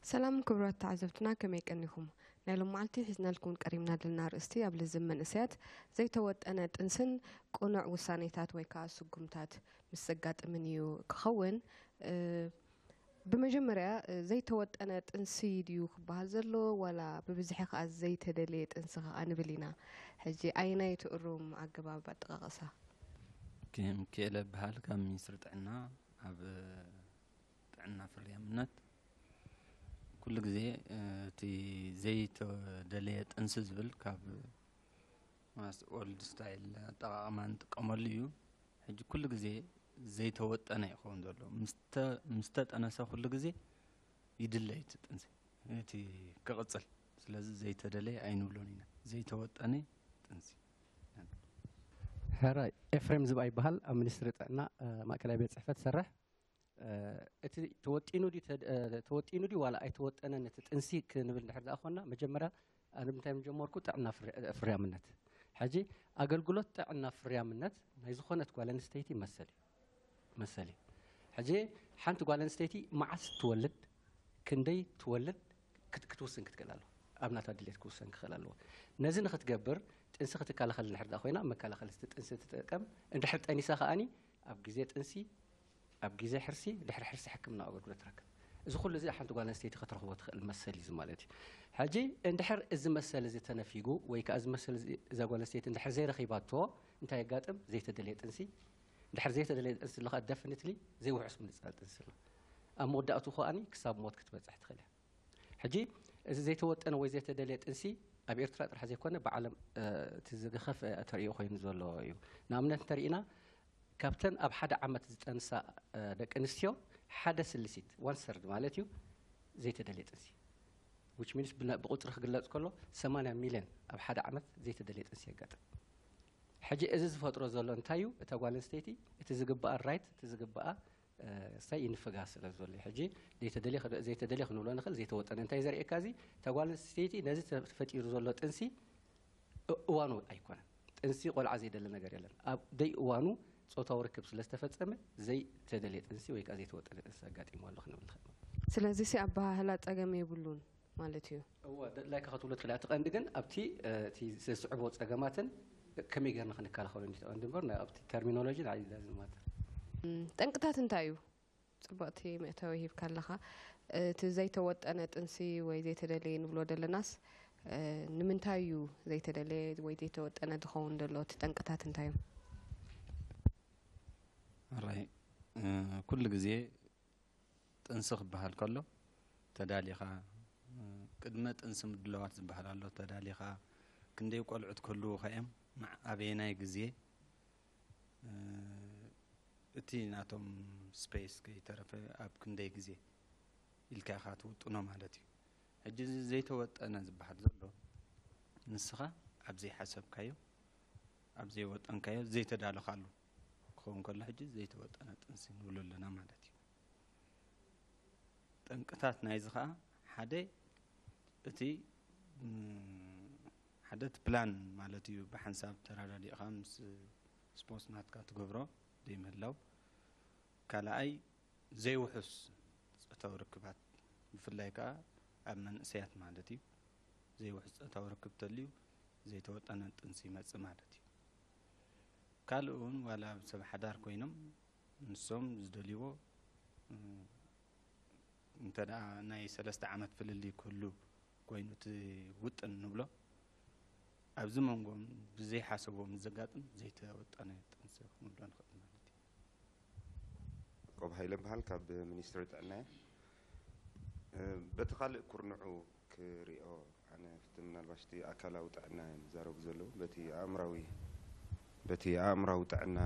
ሰላም ክቡራት ተዓዘብትና፣ ከመይ ቀኒኹም? ናይ ሎም መዓልቲ ሒዝናልኩም ቀሪብና ዘለና ኣርእስቲ ኣብ ልዝብ መንእሰያት ዘይተወጠነ ጥንስን ቅኑዕ ውሳኔታት ወይ ከዓ ስጉምታት ምስ ዘጋጥምን እዩ ክኸውን። እ፣ ብመጀመርያ፣ እ፣ ዘይተወጠነ ጥንሲ ድዩ ክበሃል ዘሎ፣ ዋላ ብብዝሒ ከዓ ዘይተደለየ ጥንሲ ከዓ ንብል ኢና? ሕጂ ኣየናይ ትእሩም ኣገባብ ኣጠቃቕሳ? ኦኬ፣ ሚካኤል እበሃል፣ ካብ ሚኒስትሪ ጥዕና ኣብ ጥዕና ፍርያምነት። ኩሉ ግዜ፣ እ፣ እቲ ዘይተደለየ ጥንሲ ዝብል ካብ ማስ ኦልድ ስታይል ኣጠቓቕማ ንጥቀመሉ እዩ። ሕጂ ኩሉ ግዜ ዘይተወጠነ ይኸውን ዘሎ። ምስተ-፣ ምስተጠነሰ ኩሉ ግዜ ይድለ እዩ እቲ ጥንሲ፣ እቲ ክቕጽል። ስለዚ ዘይተደለየ ኣይንብሎን ኢና። ዘይተወጠነ ጥንሲ። ሕራይ፣ ኤፍሬም ዝብኣ ይበሃል። ኣብ ሚኒስትሪ ጥዕና፣ እ፣ ማእከላይ ቤት ጽሕፈት ሰርሕ። እ፣ እቲ ተወጢኑ ድዩ ተድ-፣ እ፣ ተወጢኑ ድዩ ዋላ ኣይተወጠነን እቲ ጥንሲ ክንብል እንድሕር ደኣ ኮንና፣ መጀመርያ ኣነ ብምንታይ ምጀመርኩ? ጥዕና ፍርያ-፣ ፍርያምነት። ሕጂ ኣገልግሎት ጥዕና ፍርያምነት ናይ ዝኾነት ጓል ኣንስተይቲ መሰል እዩ። መሰል እዩ። ሕጂ ሓንቲ ጓል ኣንስተይቲ መዓስ ትወልድ፣ ክንደይ ትወልድ ክት-፣ ክትውስን ክትክእል ኣለዋ። ኣብ ናታ ድሌት ክውሰን ክኽእል ኣለዎ። ነዚ ንኽትገብር ጥንሲ ክትከላኸል እንድሕር ደኣ ኮይና፣ መከላኸሊ ጥንሲ ትጥቀም። እንድሕር ጠኒሳ ከኣኒ ኣብ ግዜ ጥንሲ፣ ኣብ ግዜ ሕርሲ፣ ድሕሪ ሕርሲ ሕክምና ኣገልግሎት ትረክብ። እዚ ኩሉ እዚ ሓንቲ ጓል ኣንስተይቲ ክትረኽቦ ትኽእል መሰል እዩ ማለት እዩ። ሕጂ እንድሕር እዚ መሰል እዚ ተነፊጉ ወይ ከዓ እዚ መሰል እዚ እዛ ጓል ኣንስተይቲ እንድሕር ዘይረኺባቶ እንታይ የጋጥም? ዘይተደለየ ጥንሲ። እንድሕር ዘይተደለየ ጥንሲ ኣሎ ከዓ ደፍኒትሊ ዘይውሑስ ምንጻል ጥንሲ ኣሎ። ኣብ መወዳእቱ ከኣኒ ክሳብ ሞት ክትበጽሕ ትኽእል እያ። ሕጂ እዚ ዘይተወጠነ ወይ ዘይተደለየ ጥንሲ ኣብ ኤርትራ ጥራሕ ዘይኮነ ብዓለም፣ እ፣ እቲ ዝገኸፈ ተርእዮ ኮይኑ ዘሎ እዩ። ንኣብነት እንተሪኢና ካብተን ኣብ ሓደ ዓመት ዝጠንሳ፣ እ፣ ደቂ ኣንስትዮ ሓደ ስልሲት፣ ዋን ሰርድ ማለት እዩ፣ ዘይተደለየ ጥንሲ። ዊች ሚንስ ብነ-፣ ብቁጽሪ ክግለጽ ከሎ ሰማንያ ሚልዮን ኣብ ሓደ ዓመት ዘይተደለየ ጥንሲ የጋጥም። ሕጂ እዚ ዝፈጥሮ ዘሎ እንታይ እዩ? እታ ጓል ኣንስተይቲ እቲ ዝግባኣ ራይት፣ እቲ ዝግባኣ፣ እ፣ ሳይ ይንፈጋ ስለ ዘሎ እዩ። ሕጂ ዘይተደልየ ክደ-፣ ዘይተደልየ ክንብሎ ንኽእል፣ ዘይተወጠነ። እንታይ ዘርእየካ እዚ? እታ ጓል ኣንስተይቲ ነዚ ተፈጢሩ ዘሎ ጥንሲ እ-፣ እዋኑ ኣይኮነን። ጥንሲ ቆልዓ ዘይደለ ነገር የለን። ኣብ ደይ እዋኑ ጾታዊ ርክብ ስለ ዝተፈጸመ ዘይተደልየ ጥንሲ ወይ ከዓ ዘይተወጠነ ጥንሲ ኣጋጢሙ ኣሎ ክንብል ንኽእል። ስለዚ ሲ ኣበሃህላ ጸገም የብሉን ማለት እዩ። እወ፣ ደ-፣ ላይካ ክትብሎ ትኽእል እያ። እቲ ቀንዲ ግን ኣብቲ፣ እ፣ እቲ ዘስዕቦ ጸገማትን ከመይ ጌርና ክንከላኸሎ እንዲ ተቐንዲ እምበር፣ ናይ ኣብቲ ተርሚኖሎጂ ንዓይ ዳዝንት ማተር። እም፣ ጠንቅታት እንታይ እዩ? ጽብቕቲ መእተዊ ሂብካ ኣለኻ። እቲ ዘይተወጠነ ጥንሲ ወይ ዘይተደለየ ንብሎ ደለናስ፣ እ፣ ንምንታይ እዩ ዘይተደለየ ወይ ዘይተወጠነ ዝኸውን ዘሎ? እቲ ጠንቅታት እንታይ እዩ? ኣራይ፣ እ፣ ኩሉ ግዜ ጥንሲ ክበሃል ከሎ ተዳሊኻ፣ እ፣ ቅድመ ጥንሲ ምድላዋት ዝበሃል ኣሎ። ተዳሊኻ ክንደይ ቆልዑት ክህልዉኻ እዮም፣ መዕ-፣ ኣበየናይ ግዜ፣ እ፣ እቲ ናቶም ስፔስ ከይተረፈ ኣብ ክንደይ ግዜ ኢልካ ኢኻ ትውጥኖ ማለት እዩ። ሕጂ እዚ ዘይተወጠነ ዝበሃል ዘሎ ንስኻ ኣብ ዘይሓሰብካዮ፣ ኣብ ዘይወጠንካዮ፣ ዘይተዳለኻሉ ክኸውን ከሎ ሕጂ ዘይተወጠነ ጥንሲ ንብሎ ኣለና ማለት እዩ። ጠንቅታት ናይዚ ኸዓ ሓደ እቲ፣ ም፣ ሓደ እቲ ፕላን ማለት እዩ፣ ብሓንሳብ ተረዳዲእኻ ምስ ስፖርት ናትካ ትገብሮ ዘይምህላው። ካልኣይ ዘይውሑስ ጾታዊ ርክባት፣ ብፍላይ ከኣ ኣብ መንእሰያት ማለት እዩ። ዘይውሑስ ጾታዊ ርክብ ተልዩ ዘይተወጠነ ጥንሲ ይመጽእ ማለት እዩ። ካልእ እውን ዋላ ኣብ ሰብ ሓዳር ኮይኖም ንሶም ዝደልይዎ፣ እ፣ እንተ ደኣ ናይ ሰለስተ ዓመት ፍልልይ ክህሉ ኮይኑ እቲ ውጥን ንብሎ፣ ኣብዚ መንጎም ብዘይሓሰቦም ዘጋጥም ዘይተወጠነ ጥንሲ ክንብሎ ንኽእል ማለት እዩ። ያዕቆብ ሃይለ እበሃል፣ ካብ ሚኒስትሪ ጥዕና እየ። እ፣ በቲ ካልእ ኩርንዑ ክሪኦ፣ ኣነ እቲ ምናልባሽ እቲ ኣካላዊ ጥዕና እዮም ዝዛረቡ ዘለዉ። በቲ ኣእምራዊ፣ በቲ ኣእምራዊ ጥዕና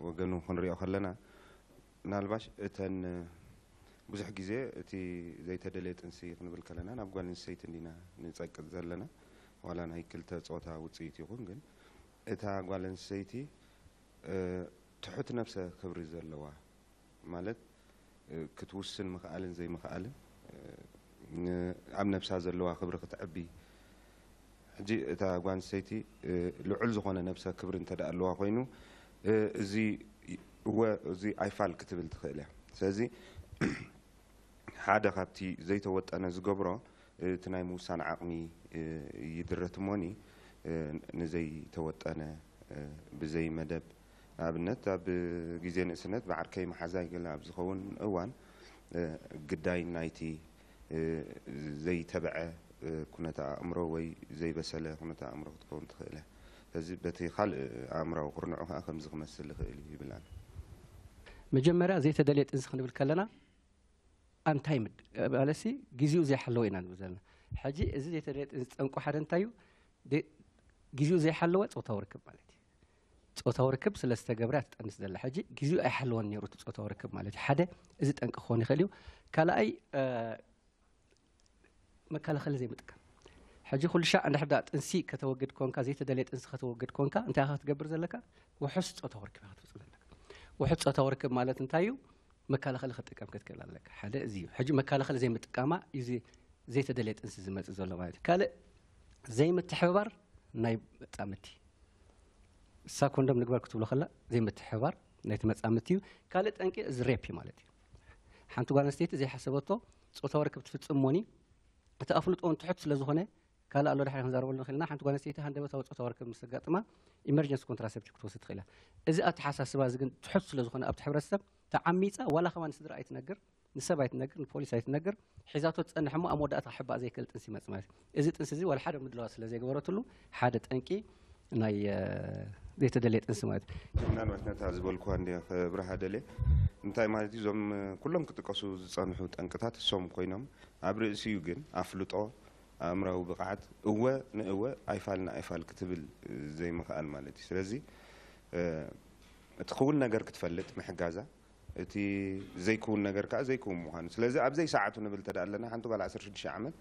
ወገኑ ክንሪኦ ከለና፣ ምናልባሽ እተን ብዙሕ ግዜ እቲ ዘይተደለየ ጥንሲ ክንብል ከለና ናብ ጓል ኣንስተይቲ እንዲና ንጸቅጥ ዘለና፣ ዋላ ናይ ክልተ ጾታ ውጽኢት ይኹን፣ ግን እታ ጓል ኣንስተይቲ፣ እ፣ ትሑት ነብሰ ክብሪ ዘለዋ፣ ማለት፣ እ፣ ክትውስን ምኽኣልን ዘይምኽኣልን፣ እ፣ ን-፣ ኣብ ነብሳ ዘለዋ ክብሪ ክትዕቢ። ሕጂ እታ ጓል ኣንስተይቲ፣ እ፣ ልዑል ዝኾነ ነብሰ ክብሪ እንተ ደኣ ኣለዋ ኮይኑ፣ እ፣ እዚ፣ እወ፣ እዚ ኣይፋል ክትብል ትኽእል እያ። ስለዚ ሓደ ካብቲ ዘይተወጠነ ዝገብሮ እቲ ናይ ምውሳን ዓቕሚ ይድረት እሞኒ ንዘይተወጠነ ብዘይ መደብ፣ ንኣብነት ኣብ ግዜ ንእስነት ብዓርከይ መሓዛይ ገለ ኣብ ዝኸውን እዋን ግዳይ ናይቲ ዘይተብዐ ኩነተ ኣእምሮ ወይ ዘይበሰለ ኩነተ ኣእምሮ ክትከውን ትኽእል እያ። ስለዚ በቲ ካልእ ኣእምራዊ ኩርንዑ ከዓ ከምዚ ክመስል ይኽእል እዩ ይብላን። መጀመርያ ዘይተደልየ ጥንሲ ክንብል ከለና ኣንታይ ምድ ማለትሲ ግዜኡ ዘይሓለወ ኢና ንብል ዘለና። ሕጂ እዚ ዘይተደልየ ጥንሲ ጠንቁ ሓደ እንታይ እዩ? ደ- ግዜኡ ዘይሓለወ ፆታዊ ርክብ ማለት እዩ። ፆታዊ ርክብ ስለ ዝተገብረ እያ ትጠንስ ዘላ። ሕጂ ግዜኡ ኣይሓለወን ነይሩ እቲ ፆታዊ ርክብ ማለት እዩ። ሓደ እዚ ጠንቂ ክኾን ይኽእል እዩ። ካልኣይ መከላኸሊ ዘይምጥቃም። ሕጂ ኩሉ ሻዕ እንድሕር ደኣ ጥንሲ ከተወግድ ኮንካ፣ ዘይተደልየ ጥንሲ ከተወግድ ኮንካ እንታይ ኢኻ ክትገብር ዘለካ? ውሑስ ፆታዊ ርክብ ኢኻ ክትፍፅም ዘለካ። ውሑስ ፆታዊ ርክብ ማለት እንታይ እዩ? መከላኸሊ ክትጥቀም ክትክእል ኣለካ። ሓደ እዚ እዩ። ሕጂ መከላኸሊ ዘይምጥቃማ እዩ እዚ ዘይተደልየ ጥንሲ ዝመፅእ ዘሎ ማለት እዩ። ካልእ ዘይምትሕብባር ናይ መፃምድቲ። እሳ ኮንዶም ንግበር ክትብሎ ከላ ዘይምትሕብባር ናይቲ መፃምድቲ እዩ። ካልእ ጠንቂ እዚ ሬፕ እዩ ማለት እዩ። ሓንቲ ጓል ኣንስተይቲ ዘይሓሰበቶ ፆታዊ ርክብ ትፍፅም እሞኒ እቲ ኣፍልጦ እውን ትሑት ስለ ዝኾነ ካልእ ኣሎ ድሕሪ ክንዛረበሉ ንኽእል ኢና። ሓንቲ ጓል ኣንስተይቲ ሃንደበታዊ ፆታዊ ርክብ ምስ ዘጋጥማ ኢመርጀንሲ ኮንትራሰፕቲቭ ክትወስድ ትኽእል እያ። እዚ ኣተሓሳስባ እዚ ግን ትሑት ስለ ዝኾነ ኣብቲ ሕብረተሰብ ተዓሚፃ ዋላ ከማን ንስድራ ኣይትነግር፣ ንሰብ ኣይትነግር፣ ንፖሊስ ኣይትነግር፣ ሒዛቶ ትፀንሕ እሞ ኣብ መወዳእታ ክሕባእ ዘይክእል ጥንሲ ይመፅእ ማለት እዩ። እዚ ጥንሲ እዚ ዋላ ሓደ ምድላዋት ስለ ዘይገበረትሉ ሓደ ጠንቂ ናይ ዘይተደለየ ጥንሲ ማለት እዩ። ምናልባት ነታ ዝበልኩዋ እንዲ ክብርሃ ደልየ እንታይ ማለት እዩ? እዞም ኩሎም ክጥቀሱ ዝፀንሑ ጠንቅታት እሶም ኮይኖም ኣብ ርእሲኡ ግን ኣፍልጦ፣ ኣእምራዊ ብቕዓት፣ እወ ንእወ ኣይፋል ንኣይፋል ክትብል ዘይምኽኣል ማለት እዩ። ስለዚ እቲ ክውን ነገር ክትፈልጥ ምሕጋዛ፣ እቲ ዘይክውን ነገር ከዓ ዘይክውን ምዃኑ። ስለዚ ኣብ ዘይሰዓቱ ንብል ተዳ ኣለና ሓንቲ ጓል ዓሰርተ ሽዱሽተ ዓመት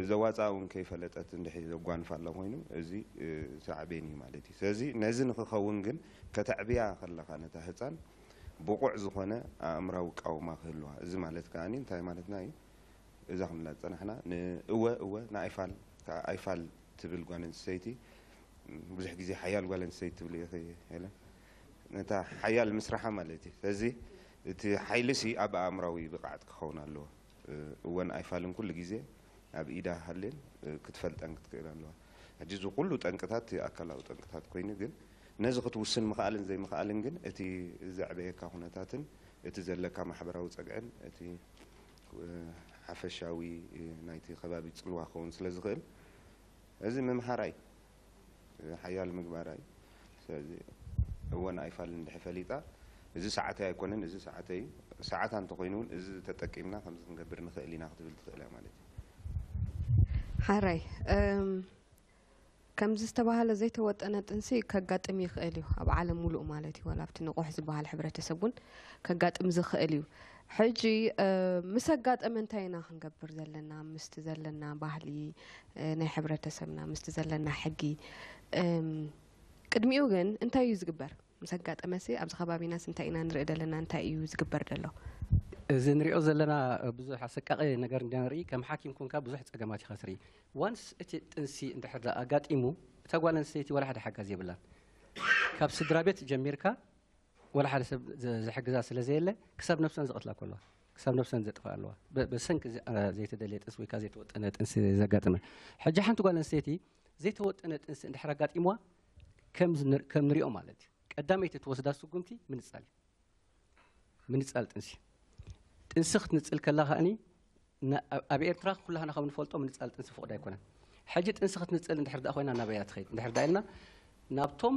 ዘዋፅኣ እውን ከይፈለጠት እንድሕር ዘጓንፋ ኣሎ ኮይኑ እዚ ሳዕቤን እዩ ማለት እዩ። ስለዚ ነዚ ንክኸውን ግን ከተዕብያ ከለኻ ነታ ህፃን ብቑዕ ዝኾነ ኣእምራዊ ቃውማ ክህልዋ። እዚ ማለት ከዓ እንታይ ማለትና እዩ? እዛ ክንብላ ዝፀናሕና ንእወ እወ ንኣይፋል ከዓ ኣይፋል ትብል ጓል ኣንስተይቲ ብዙሕ ግዜ ሓያል ጓል ኣንስተይቲ ትብል ኢኺ ሄለን ነታ ሓያል ምስራሓ ማለት እዩ። ስለዚ እቲ ሓይሊ ሲ ኣብ ኣእምራዊ ብቕዓት ክኸውን ኣለዎ። እወን ኣይፋልን ኩሉ ግዜ ኣብ ኢዳ ሃልን ክትፈልጠን ክትክእል ኣለዋ። ሕጂ እዚ ኩሉ ጠንቅታት ኣካላዊ ጠንቅታት ኮይኑ ግን ነዚ ክትውስን ምኽኣልን ዘይምኽኣልን ግን እቲ ዘዕበየካ ኩነታትን እቲ ዘለካ ማሕበራዊ ጸግዕን እቲ ሓፈሻዊ ናይቲ ከባቢ ጽልዋ ክኸውን ስለ ዝኽእል እዚ ምምሃራይ ሓያል ምግባራይ። ስለዚ እወን ኣይፋልን እንድሕር ፈሊጣ እዚ ሰዓተይ ኣይኮነን እዚ ሰዓተይ ሰዓታ እንተኮይኑ እውን እዚ ተጠቂምና ከምዚ ክንገብር ንኽእል ኢና ክትብል ትኽእል እያ ማለት እዩ። ሓራይ እም፣ ከምዚ ዝተባህለ ዘይተወጠነ ጥንሲ ከጋጥም ይኽእል እዩ ኣብ ዓለም ሙሉእ ማለት እዩ። ዋላ ኣብቲ ንቑሕ ዝበሃል ሕብረተሰብ እውን ከጋጥም ዝኽእል እዩ። ሕጂ እ፣ ምስ ኣጋጠመ እንታይ ኢና ክንገብር ዘለና? ምስቲ ዘለና ባህሊ እ፣ ናይ ሕብረተሰብና ምስቲ ዘለና ሕጊ እም፣ ቅድሚኡ ግን እንታይ እዩ ዝግበር? ምስ ኣጋጠመሲ ኣብዚ ከባቢናስ እንታይ ኢና ንርኢ ዘለና? እንታይ እዩ ዝግበር ዘሎ? እዚ ንሪኦ ዘለና ብዙሕ ኣሰቃቂ ነገር እንዳ ንርኢ ከም ሓኪም ኮንካ ብዙሕ ፀገማት ኢኻ ትርኢ። ዋንስ እቲ ጥንሲ እንድሕር ደኣ ኣጋጢሙ እታ ጓል ኣንስተይቲ ዋላ ሓደ ሓጋዝ የብላን። ካብ ስድራ ቤት ጀሚርካ ዋላ ሓደ ሰብ ዘ- ዝሕግዛ ስለ ዘየለ ክሳብ ነብሰን ዝቐትላ ከለዋ ክሳብ ነብሰን ዘጥፍኣ ኣለዋ። በ- በሰንኪ እዚ፣ አ፣ ዘይተደልየ ጥንሲ ወይ ከዓ ዘይተወጠነ ጥንሲ ዘጋጥመ። ሕጂ ሓንቲ ጓል ኣንስተይቲ ዘይተወጠነ ጥንሲ እንድሕር ኣጋጢምዋ ከም ዝንር- ከም ንሪኦ ማለት እዩ። ቀዳመይቲ ትወስዳ ስጉምቲ ምንፃል እዩ። ምንፃል ጥንሲ። ጥንሲ ክትንፅል ከላ ከኣኒ ና- ኣብ- ኣብ ኤርትራ ኩላህና ከም ንፈልጦ ምንፃል ጥንሲ ፍቑድ ኣይኮነን። ሕጂ ጥንሲ ክትንፅል እንድሕር ደኣ ኮይና ናበይ እያ ትኸይድ? እንድሕር ደኣ ኢልና ናብቶም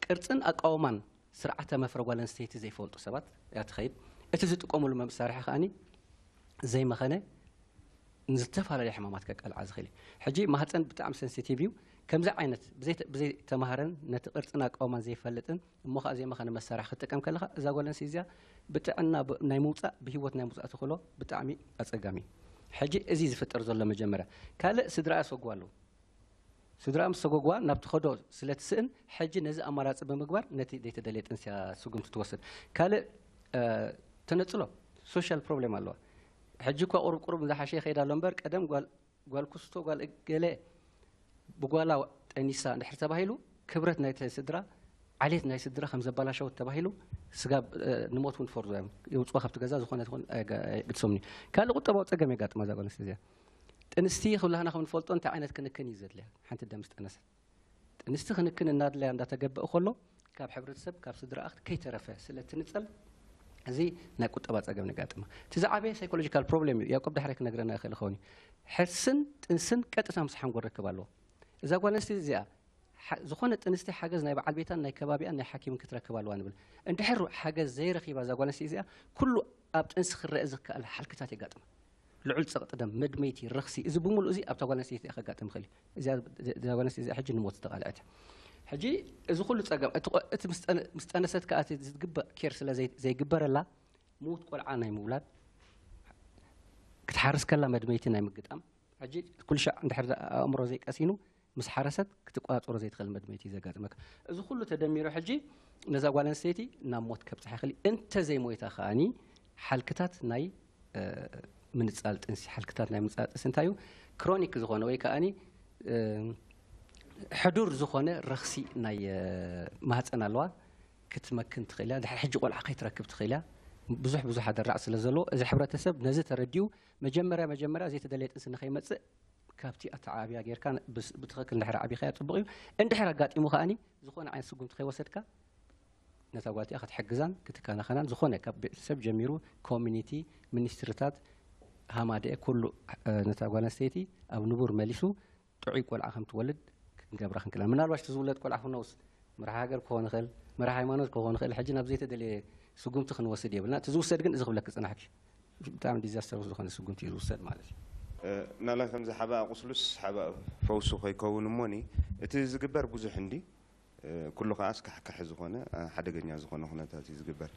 ቅርፅን ኣቃውማን ስርዓተ መፍረ ጓል ኣንስተይቲ ዘይፈልጡ ሰባት እያ ትኸይድ። እቲ ዝጥቀሙሉ መሳርሒ ከኣኒ ዘይመኸነ ንዝተፈላለዩ ሕማማት ከቃልዓ ዝኽእል እዩ። ሕጂ ማህፀን ብጣዕሚ ሴንሲቲቭ እዩ። ከምዚ ዓይነት ብዘይ- ብዘይተማህረን ነቲ ቅርፅን ኣቃውማን ዘይፈልጥን እሞ ከዓ ዘይመኸነ መሳርሒ ክትጥቀም ከለኻ እዛ ጓል ኣንስተይቲ እዚኣ ብጥዕና ብ- ናይ ምውፃእ ብህይወት ናይ ምውፃእ ተኽእሎ ብጣዕሚ ኣፀጋሚ እዩ። ሕጂ እዚ ዝፍጠር ዘሎ መጀመርያ ካልእ ስድራኣ ሰጉዋ ኣለዉ። ስድራኣ ምስ ሰጎግዋ ናብ ትኸዶ ስለ ትስእን ሕጂ ነዚ ኣማራፂ ብምግባር ነቲ ዘይተደልየ ጥንስያ ስጉምቲ ትወስድ። ካልእ እ፣ ተነፅሎ ሶሻል ፕሮብሌም ኣለዋ። ሕጂ እኳ ቁሩብ ቁሩብ ዝሓሸ ይኸይድ ኣሎ እምበር ቀደም ጓል ጓል ኩስቶ ጓል ገለ ብጓላ ጠኒሳ እንድሕር ተባሂሉ ክብረት ናይቲ ስድራ ዓሌት ናይ ስድራ ከም ዘበላሸወት ተባሂሉ ስጋብ ንሞት እውን ፈርዶ እዮም። የውፅዋ ካብቲ ገዛ ዝኾነ ይኹን ኣይግድሶምን እዩ። ካልእ ቁጠባዊ ፀገም የጋጥማ እዛ ጓል ኣንስተይቲ እዚኣ። ጥንስቲ ክብላህና ከም ንፈልጦ እንታይ ዓይነት ክንክን እዩ ዘድልያ? ሓንቲ ደምስ ጠነሰት ጥንስቲ ክንክን እናድለያ እንዳተገበእ ከሎ ካብ ሕብረተሰብ ካብ ስድራ ኣኽት ከይተረፈ ስለ ትንፀል እዚ ናይ ቁጠባ ፀገም ነጋጥማ። እቲ ዝዓበየ ሳይኮሎጂካል ፕሮብሌም እዩ። ያቆብ ዳሕራይ ክነግረና ይኽእል ይኸውን እዩ። ሕርስን ጥንስን ቀጥታ ምስ ሓንጎል ርክብ ኣለዎ። እዛ ጓል ኣንስተይቲ እዚኣ ዝኾነ ጥንስቲ ሓገዝ ናይ በዓል ቤታን ናይ ከባቢኣን ናይ ሓኪምን ክትረክብ ኣለዋ ንብል። እንድሕር ሓገዝ ዘይረኺባ እዛ ጓል ኣንስተይቲ እዚኣ ኩሉ ኣብ ጥንሲ ክረአ ዝከኣል ሓልክታት የጋጥማ። ልዑል ፀቕጢ ደም፣ መድመይቲ፣ ረኽሲ፣ እዚ ብምሉእ እዚ ኣብታ ጓል ኣንስተይቲ እያ ከጋጥም ይኽእል እዩ። እዚኣ ጓል ኣንስተይቲ እዚኣ ሕጂ ንሞት ዝተቓልዐት እያ። ሕጂ እዚ ኩሉ ፀገም እቲ ምስ ጠነሰት ከዓ እቲ ዝግባእ ኬር ስለ ዘይግበረላ ምዉት ቆልዓ ናይ ምውላድ ክትሓርስ ከላ መድመይቲ ናይ ምግጣም ሕጂ ኩልሻዕ እንድሕር ኣእምሮ ዘይቀሲኑ ምስ ሓረሰት ክትቆፃፀሮ ዘይትኽእል መድመይቲ እዩ ዘጋጥመካ። እዚ ኩሉ ተደሚሩ ሕጂ ነዛ ጓል ኣንስተይቲ ናብ ሞት ከብፅሓ ይኽእል እዩ። እንተዘይሞይታ ከኣኒ ሓልክታት ናይ ምንፃል ጥንሲ ሓልክታት ናይ ምንፃል ጥንሲ እንታይ እዩ? ክሮኒክ ዝኾነ ወይ ከኣኒ ሕዱር ዝኾነ ረኽሲ ናይ ማህፀን ኣለዋ ክትመክን ትኽእል እያ። ድሕሪ ሕጂ ቆልዓ ከይትረክብ ትኽእል እያ። ብዙሕ ብዙሕ ኣደራዕ ስለ ዘለዎ እዚ ሕብረተሰብ ነዚ ተረዲኡ መጀመርያ መጀመርያ ዘይተደለየ ጥንሲ ንኸይመፅእ ካብቲ ኣተዓባብያ ጌርካ ብትኽክል እንድሕር ዓቢኻያ ፅቡቕ እዩ። እንድሕር ኣጋጢሙ ከኣኒ ዝኾነ ዓይነት ስጉምቲ ከይወሰድካ ነታ ጓልቲኣ ክትሕግዛን ክትከናኸናን ዝኾነ ካብ ቤተሰብ ጀሚሩ ኮሚኒቲ፣ ሚኒስትርታት፣ ሃማደኤ ኩሉ ነታ ጓል ኣንስተይቲ ኣብ ንቡር መሊሱ ጥዑይ ቆልዓ ከም ትወልድ ክንገብራ ክንክእል። ምናልባሽ እቲ ዝውለድ ቆልዓ ክነውስ መርሓ ሃገር ክኾን ይኽእል፣ መርሓ ሃይማኖት ክኾን ይኽእል። ሕጂ ናብ ዘይተደለየ ስጉምቲ ክንወስድ የብልና። እቲ ዝውሰድ ግን እዚ ክብለክ ዝፅናሕክ ብጣዕሚ ዲዛስተር ዝኾነ ስጉምቲ እዩ ዝውሰድ ማለት እዩ። ናላ ከምዚ ሓባእ ቁስሉስ ሓባእ ፈውሱ ከይከውን እሞኒ እቲ ዝግበር ብዙሕ እንዲ ኩሉ ከዓ ኣስካሕካሒ ዝኾነ ሓደገኛ ዝኾነ ኩነታት እዩ ዝግበር።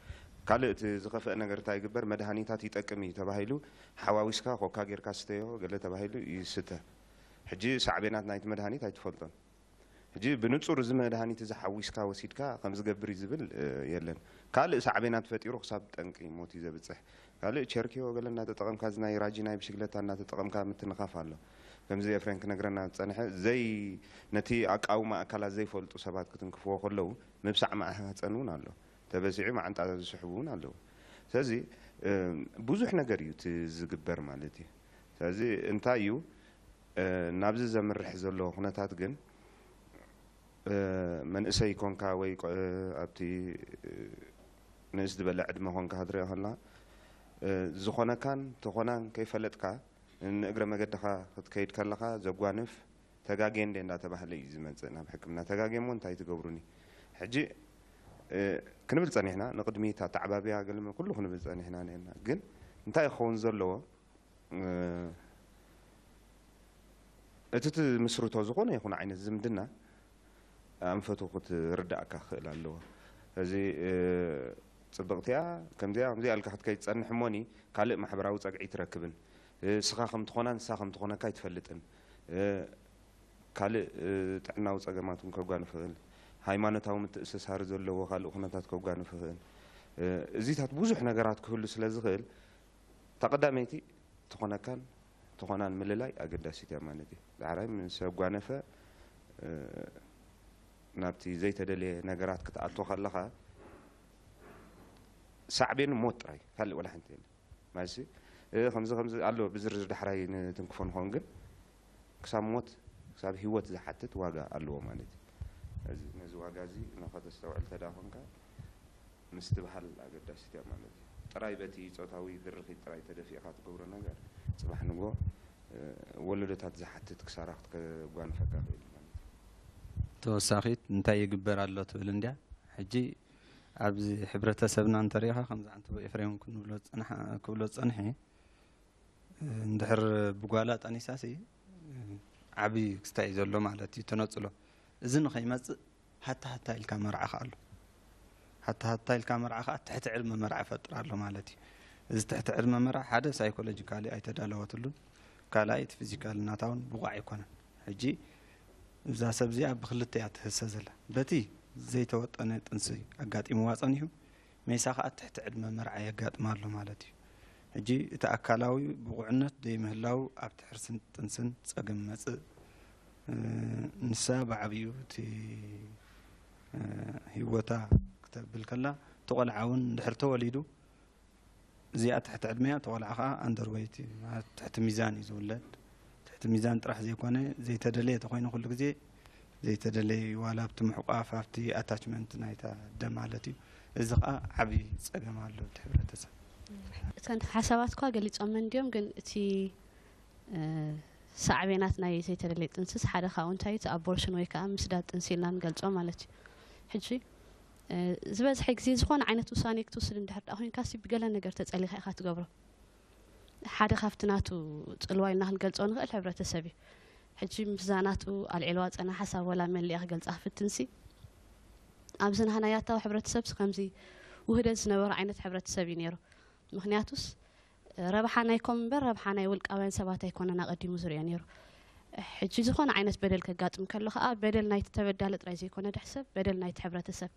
ካልእ እቲ ዝኸፍአ ነገር እንታይ ይግበር? መድሃኒታት ይጠቅም እዩ ተባሂሉ ሓዋዊስካ ኮካ ጌርካ ስተዮ ገለ ተባሂሉ ይስተ። ሕጂ ሳዕቤናት ናይቲ መድሃኒት ኣይትፈልጦን። ሕጂ ብንጹር እዚ መድሃኒት እዚ ሓዊስካ ወሲድካ ከም ዝገብር እዩ ዝብል የለን። ካልእ ሳዕቤናት ፈጢሩ ክሳብ ጠንቂ ሞት እዩ ዘብጽሕ። ካልእ ቸርኪዮ ገለ እናተጠቐምካ እዚ ናይ ራጂ ናይ ብሽግለታ እናተጠቐምካ ምትንኻፍ ኣሎ። ከምዚ ኤፍሬም ክነግረና ዝጸንሐ ዘይ ነቲ ኣቃውማ ኣካላት ዘይፈልጡ ሰባት ክትንክፍዎ ከለዉ ምብሳዕ ማህፀን እውን ኣሎ። ተበሲዑ ማዓንጣ ዝስሕቡ እውን ኣለዉ። ስለዚ ብዙሕ ነገር እዩ እቲ ዝግበር ማለት እዩ። ስለዚ እንታይ እዩ ናብዚ ዘምርሕ ዘሎ ኩነታት ግን መንእሰይ ኮንካ ወይ ኣብቲ ንእስ ዝበለ ዕድመ ኮንካ ክትሪኦ ከላ ዝኾነካን ተኾናን ከይፈለጥካ ንእግረ መገድኻ ክትከይድ ከለኻ ዘጓንፍ ተጋጌ እንደ እንዳተባህለ እዩ ዝመፅእ ናብ ሕክምና። ተጋጌ እሞ እንታይ ትገብሩኒ? ሕጂ ክንብል ፀኒሕና፣ ንቕድሚት ኣተዓባብያ ገለመ ኩሉ ክንብል ፀኒሕና ነርና። ግን እንታይ ክኸውን ዘለዎ እቲ ትምስርቶ ዝኾነ ይኹን ዓይነት ዝምድና ኣንፈቱ ክትርዳእካ ክኽእል ኣለዎ። እዚ ፅብቕቲያ ከምዚኣ ከምዚኣ ኢልካ ክትከይድ ትፀንሕ እሞኒ ካልእ ማሕበራዊ ፀግዒ ትረክብን ስኻ ከም ትኾና ንሳ ከም ትኾነካ ኣይትፈልጥን። ካልእ ጥዕናዊ ፀገማት እውን ከጓንፍ ይኽእል። ሃይማኖታዊ ምትእስሳር ዘለዎ ካልእ ኩነታት ከጓንፍ ይኽእል። እዚታት ብዙሕ ነገራት ክህሉ ስለ ዝኽእል እታ ቀዳመይቲ ትኾነካን ትኾናን ምልላይ ኣገዳሲት እያ ማለት እዩ። ዳሕራይ ምስ ኣጓነፈ ናብቲ ዘይተደለየ ነገራት ክትኣቱ ከለኻ ሳዕቤኑ ሞት ጥራይ ካልእ ወላ ሓንቲ የለን። ማለት ከምዚ ከምዚ ኣሎ ብዝርዝር ዳሕራይ ንትንክፎ ንኸውን ግን ክሳብ ሞት ክሳብ ህይወት ዝሓትት ዋጋ ኣለዎ ማለት እዩ። ነዚ ዋጋ እዚ ንኸተስተውዕል ተዳ ኮንካ ምስትብሃል ኣገዳሲት እያ ማለት እዩ። ጥራይ በቲ ፆታዊ ድርኺት ጥራይ ተደፊእካ ትገብሮ ነገር ፅባሕ ንጎ ወለዶታት ዝሓትት ክሳራ ክትከጓንፈካ ክእል ማለት እዩ። ተወሳኺት እንታይ ይግበር ኣሎ ትብል እንድያ። ሕጂ ኣብዚ ሕብረተሰብና እንተሪኢኻ ከምዚ ዓንተቦ ኤፍሬም ክብሎ ዝፀንሐ እንድሕር ብጓላ ጠኒሳሲ ዓብዪ ክስታይ እዩ ዘሎ ማለት እዩ ተነፅሎ። እዚ ንኸይመፅእ ሃታ ሃታ ኢልካ መርዓ ከኣሎ ሃታ ሃታ ኢልካ መርዓ ከዓ ትሕቲ ዕድመ መርዓ ፈጥር ኣሎ ማለት እዩ። እዚ ትሕቲ ዕድመ መርዓ ሓደ ሳይኮሎጂካሊ ኣይተዳለወትሉን፣ ካልኣይ እቲ ፊዚካል ናታ እውን ብቑዕ ኣይኮነን። ሕጂ እዛ ሰብ እዚኣ ብክልተ እያ ትህሰ ዘላ። በቲ ዘይተወጠነ ጥንሲ ኣጋጢምዋ ጸኒሑ ሜሳ ከዓ ትሕቲ ዕድመ መርዓ የጋጥማ ኣሎ ማለት እዩ። ሕጂ እቲ ኣካላዊ ብቑዕነት ደይምህላው ኣብቲ ሕርስን ጥንስን ጸገም መጽእ ንሳ ብዓብዩ እቲ ህይወታ ክተብል ከላ እቲ ቆልዓ እውን እንድሕር ተወሊዱ እዚኣ ትሕቲ ዕድመያ፣ እቲ ቆልዓ ከዓ ኣንደርወይት እዩ፣ ማለት ትሕቲ ሚዛን እዩ ዝውለድ። ትሕቲ ሚዛን ጥራሕ ዘይኮነ ዘይተደለየ ተኮይኑ ኩሉ ግዜ ዘይተደለየ ዋላ ኣብቲ ምሕቋፍ ኣብቲ ኣታችመንት ናይታ ኣደ ማለት እዩ። እዚ ከዓ ዓብዪ ፀገም ኣሎ ኣብቲ ሕብረተሰብ። እተን ሓሳባት እኳ ገሊፆመን እንድዮም፣ ግን እቲ ሳዕቤናት ናይ ዘይተደለየ ጥንስስ ሓደ ካብኡ እንታይ እቲ ኣቦርሽን ወይ ከዓ ምስዳድ ጥንሲ ኢልና ንገልፆ ማለት እዩ። ሕጂ ዝበዝሐ ግዜ ዝኾነ ዓይነት ውሳኔ ክትውስድ እንድሕር ደኣ ኮይንካ ሲ ብገለ ነገር ተፀሊኻ ኢኻ ትገብሮ። ሓደ ካብቲ ናቱ ፅልዋ ኢልና ክንገልፆ ንኽእል ሕብረተሰብ እዩ። ሕጂ ምስዛ ናቱ ኣልዒልዋ ፀና ሓሳብ ወላ መሊኣ ክገልፃ ክፍትንሲ ኣብዚ ናህና ያታዊ ሕብረተሰብ ከምዚ ውህደት ዝነበሮ ዓይነት ሕብረተሰብ እዩ ነይሩ። ምክንያቱስ ረብሓ ናይኮም እምበር ረብሓ ናይ ውልቃውያን ሰባት ኣይኮነን ኣቐዲሙ ዝሪኦ ነይሩ። ሕጂ ዝኾነ ዓይነት በደል ከጋጥም ከሎ ከዓ በደል ናይቲ ተበዳሊ ጥራይ ዘይኮነ ድሕሰብ በደል ናይቲ ሕብረተሰብ፣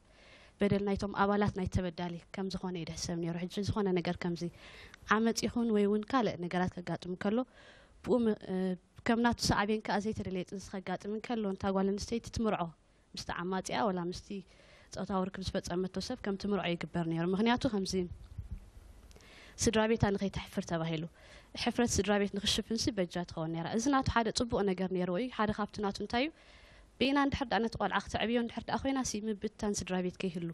በደል ናይቶም ኣባላት ናይ ተበዳሊ ከም ዝኾነ እዩ ድሕሰብ ነይሩ። ሕጂ ዝኾነ ነገር ከምዚ ዓመፅ ይኹን ወይ እውን ካልእ ነገራት ከጋጥም ከሎ ብኡ ከም ናቱ ሳዕቤን ከዓ ዘይተደለየ ጥንሲ ከጋጥም እንከሎ እንታ ጓል ኣንስተይቲ ትምርዖ ምስቲ ዓማፂኣ ወላ ምስቲ ፆታዊ ርክብ ዝፈፀመቶ ሰብ ከም ትምርዖ ይግበር ነይሩ። ምክንያቱ ከምዚ ስድራ ቤታ ንከይተሕፍር ተባሂሉ ሕፍረት ስድራ ቤት ንክሽፍንሲ በጃ ትኸውን ነይራ። እዚ ናቱ ሓደ ፅቡቕ ነገር ነይርዎ እዩ። ሓደ ካብቲ ናቱ እንታይ እዩ ብኢና እንድሕር ደኣ ነቲ ቆልዓ ክተዕብዮ እንድሕር ደኣ ኮይና ሲ ምብትታን ስድራ ቤት ከይህሉ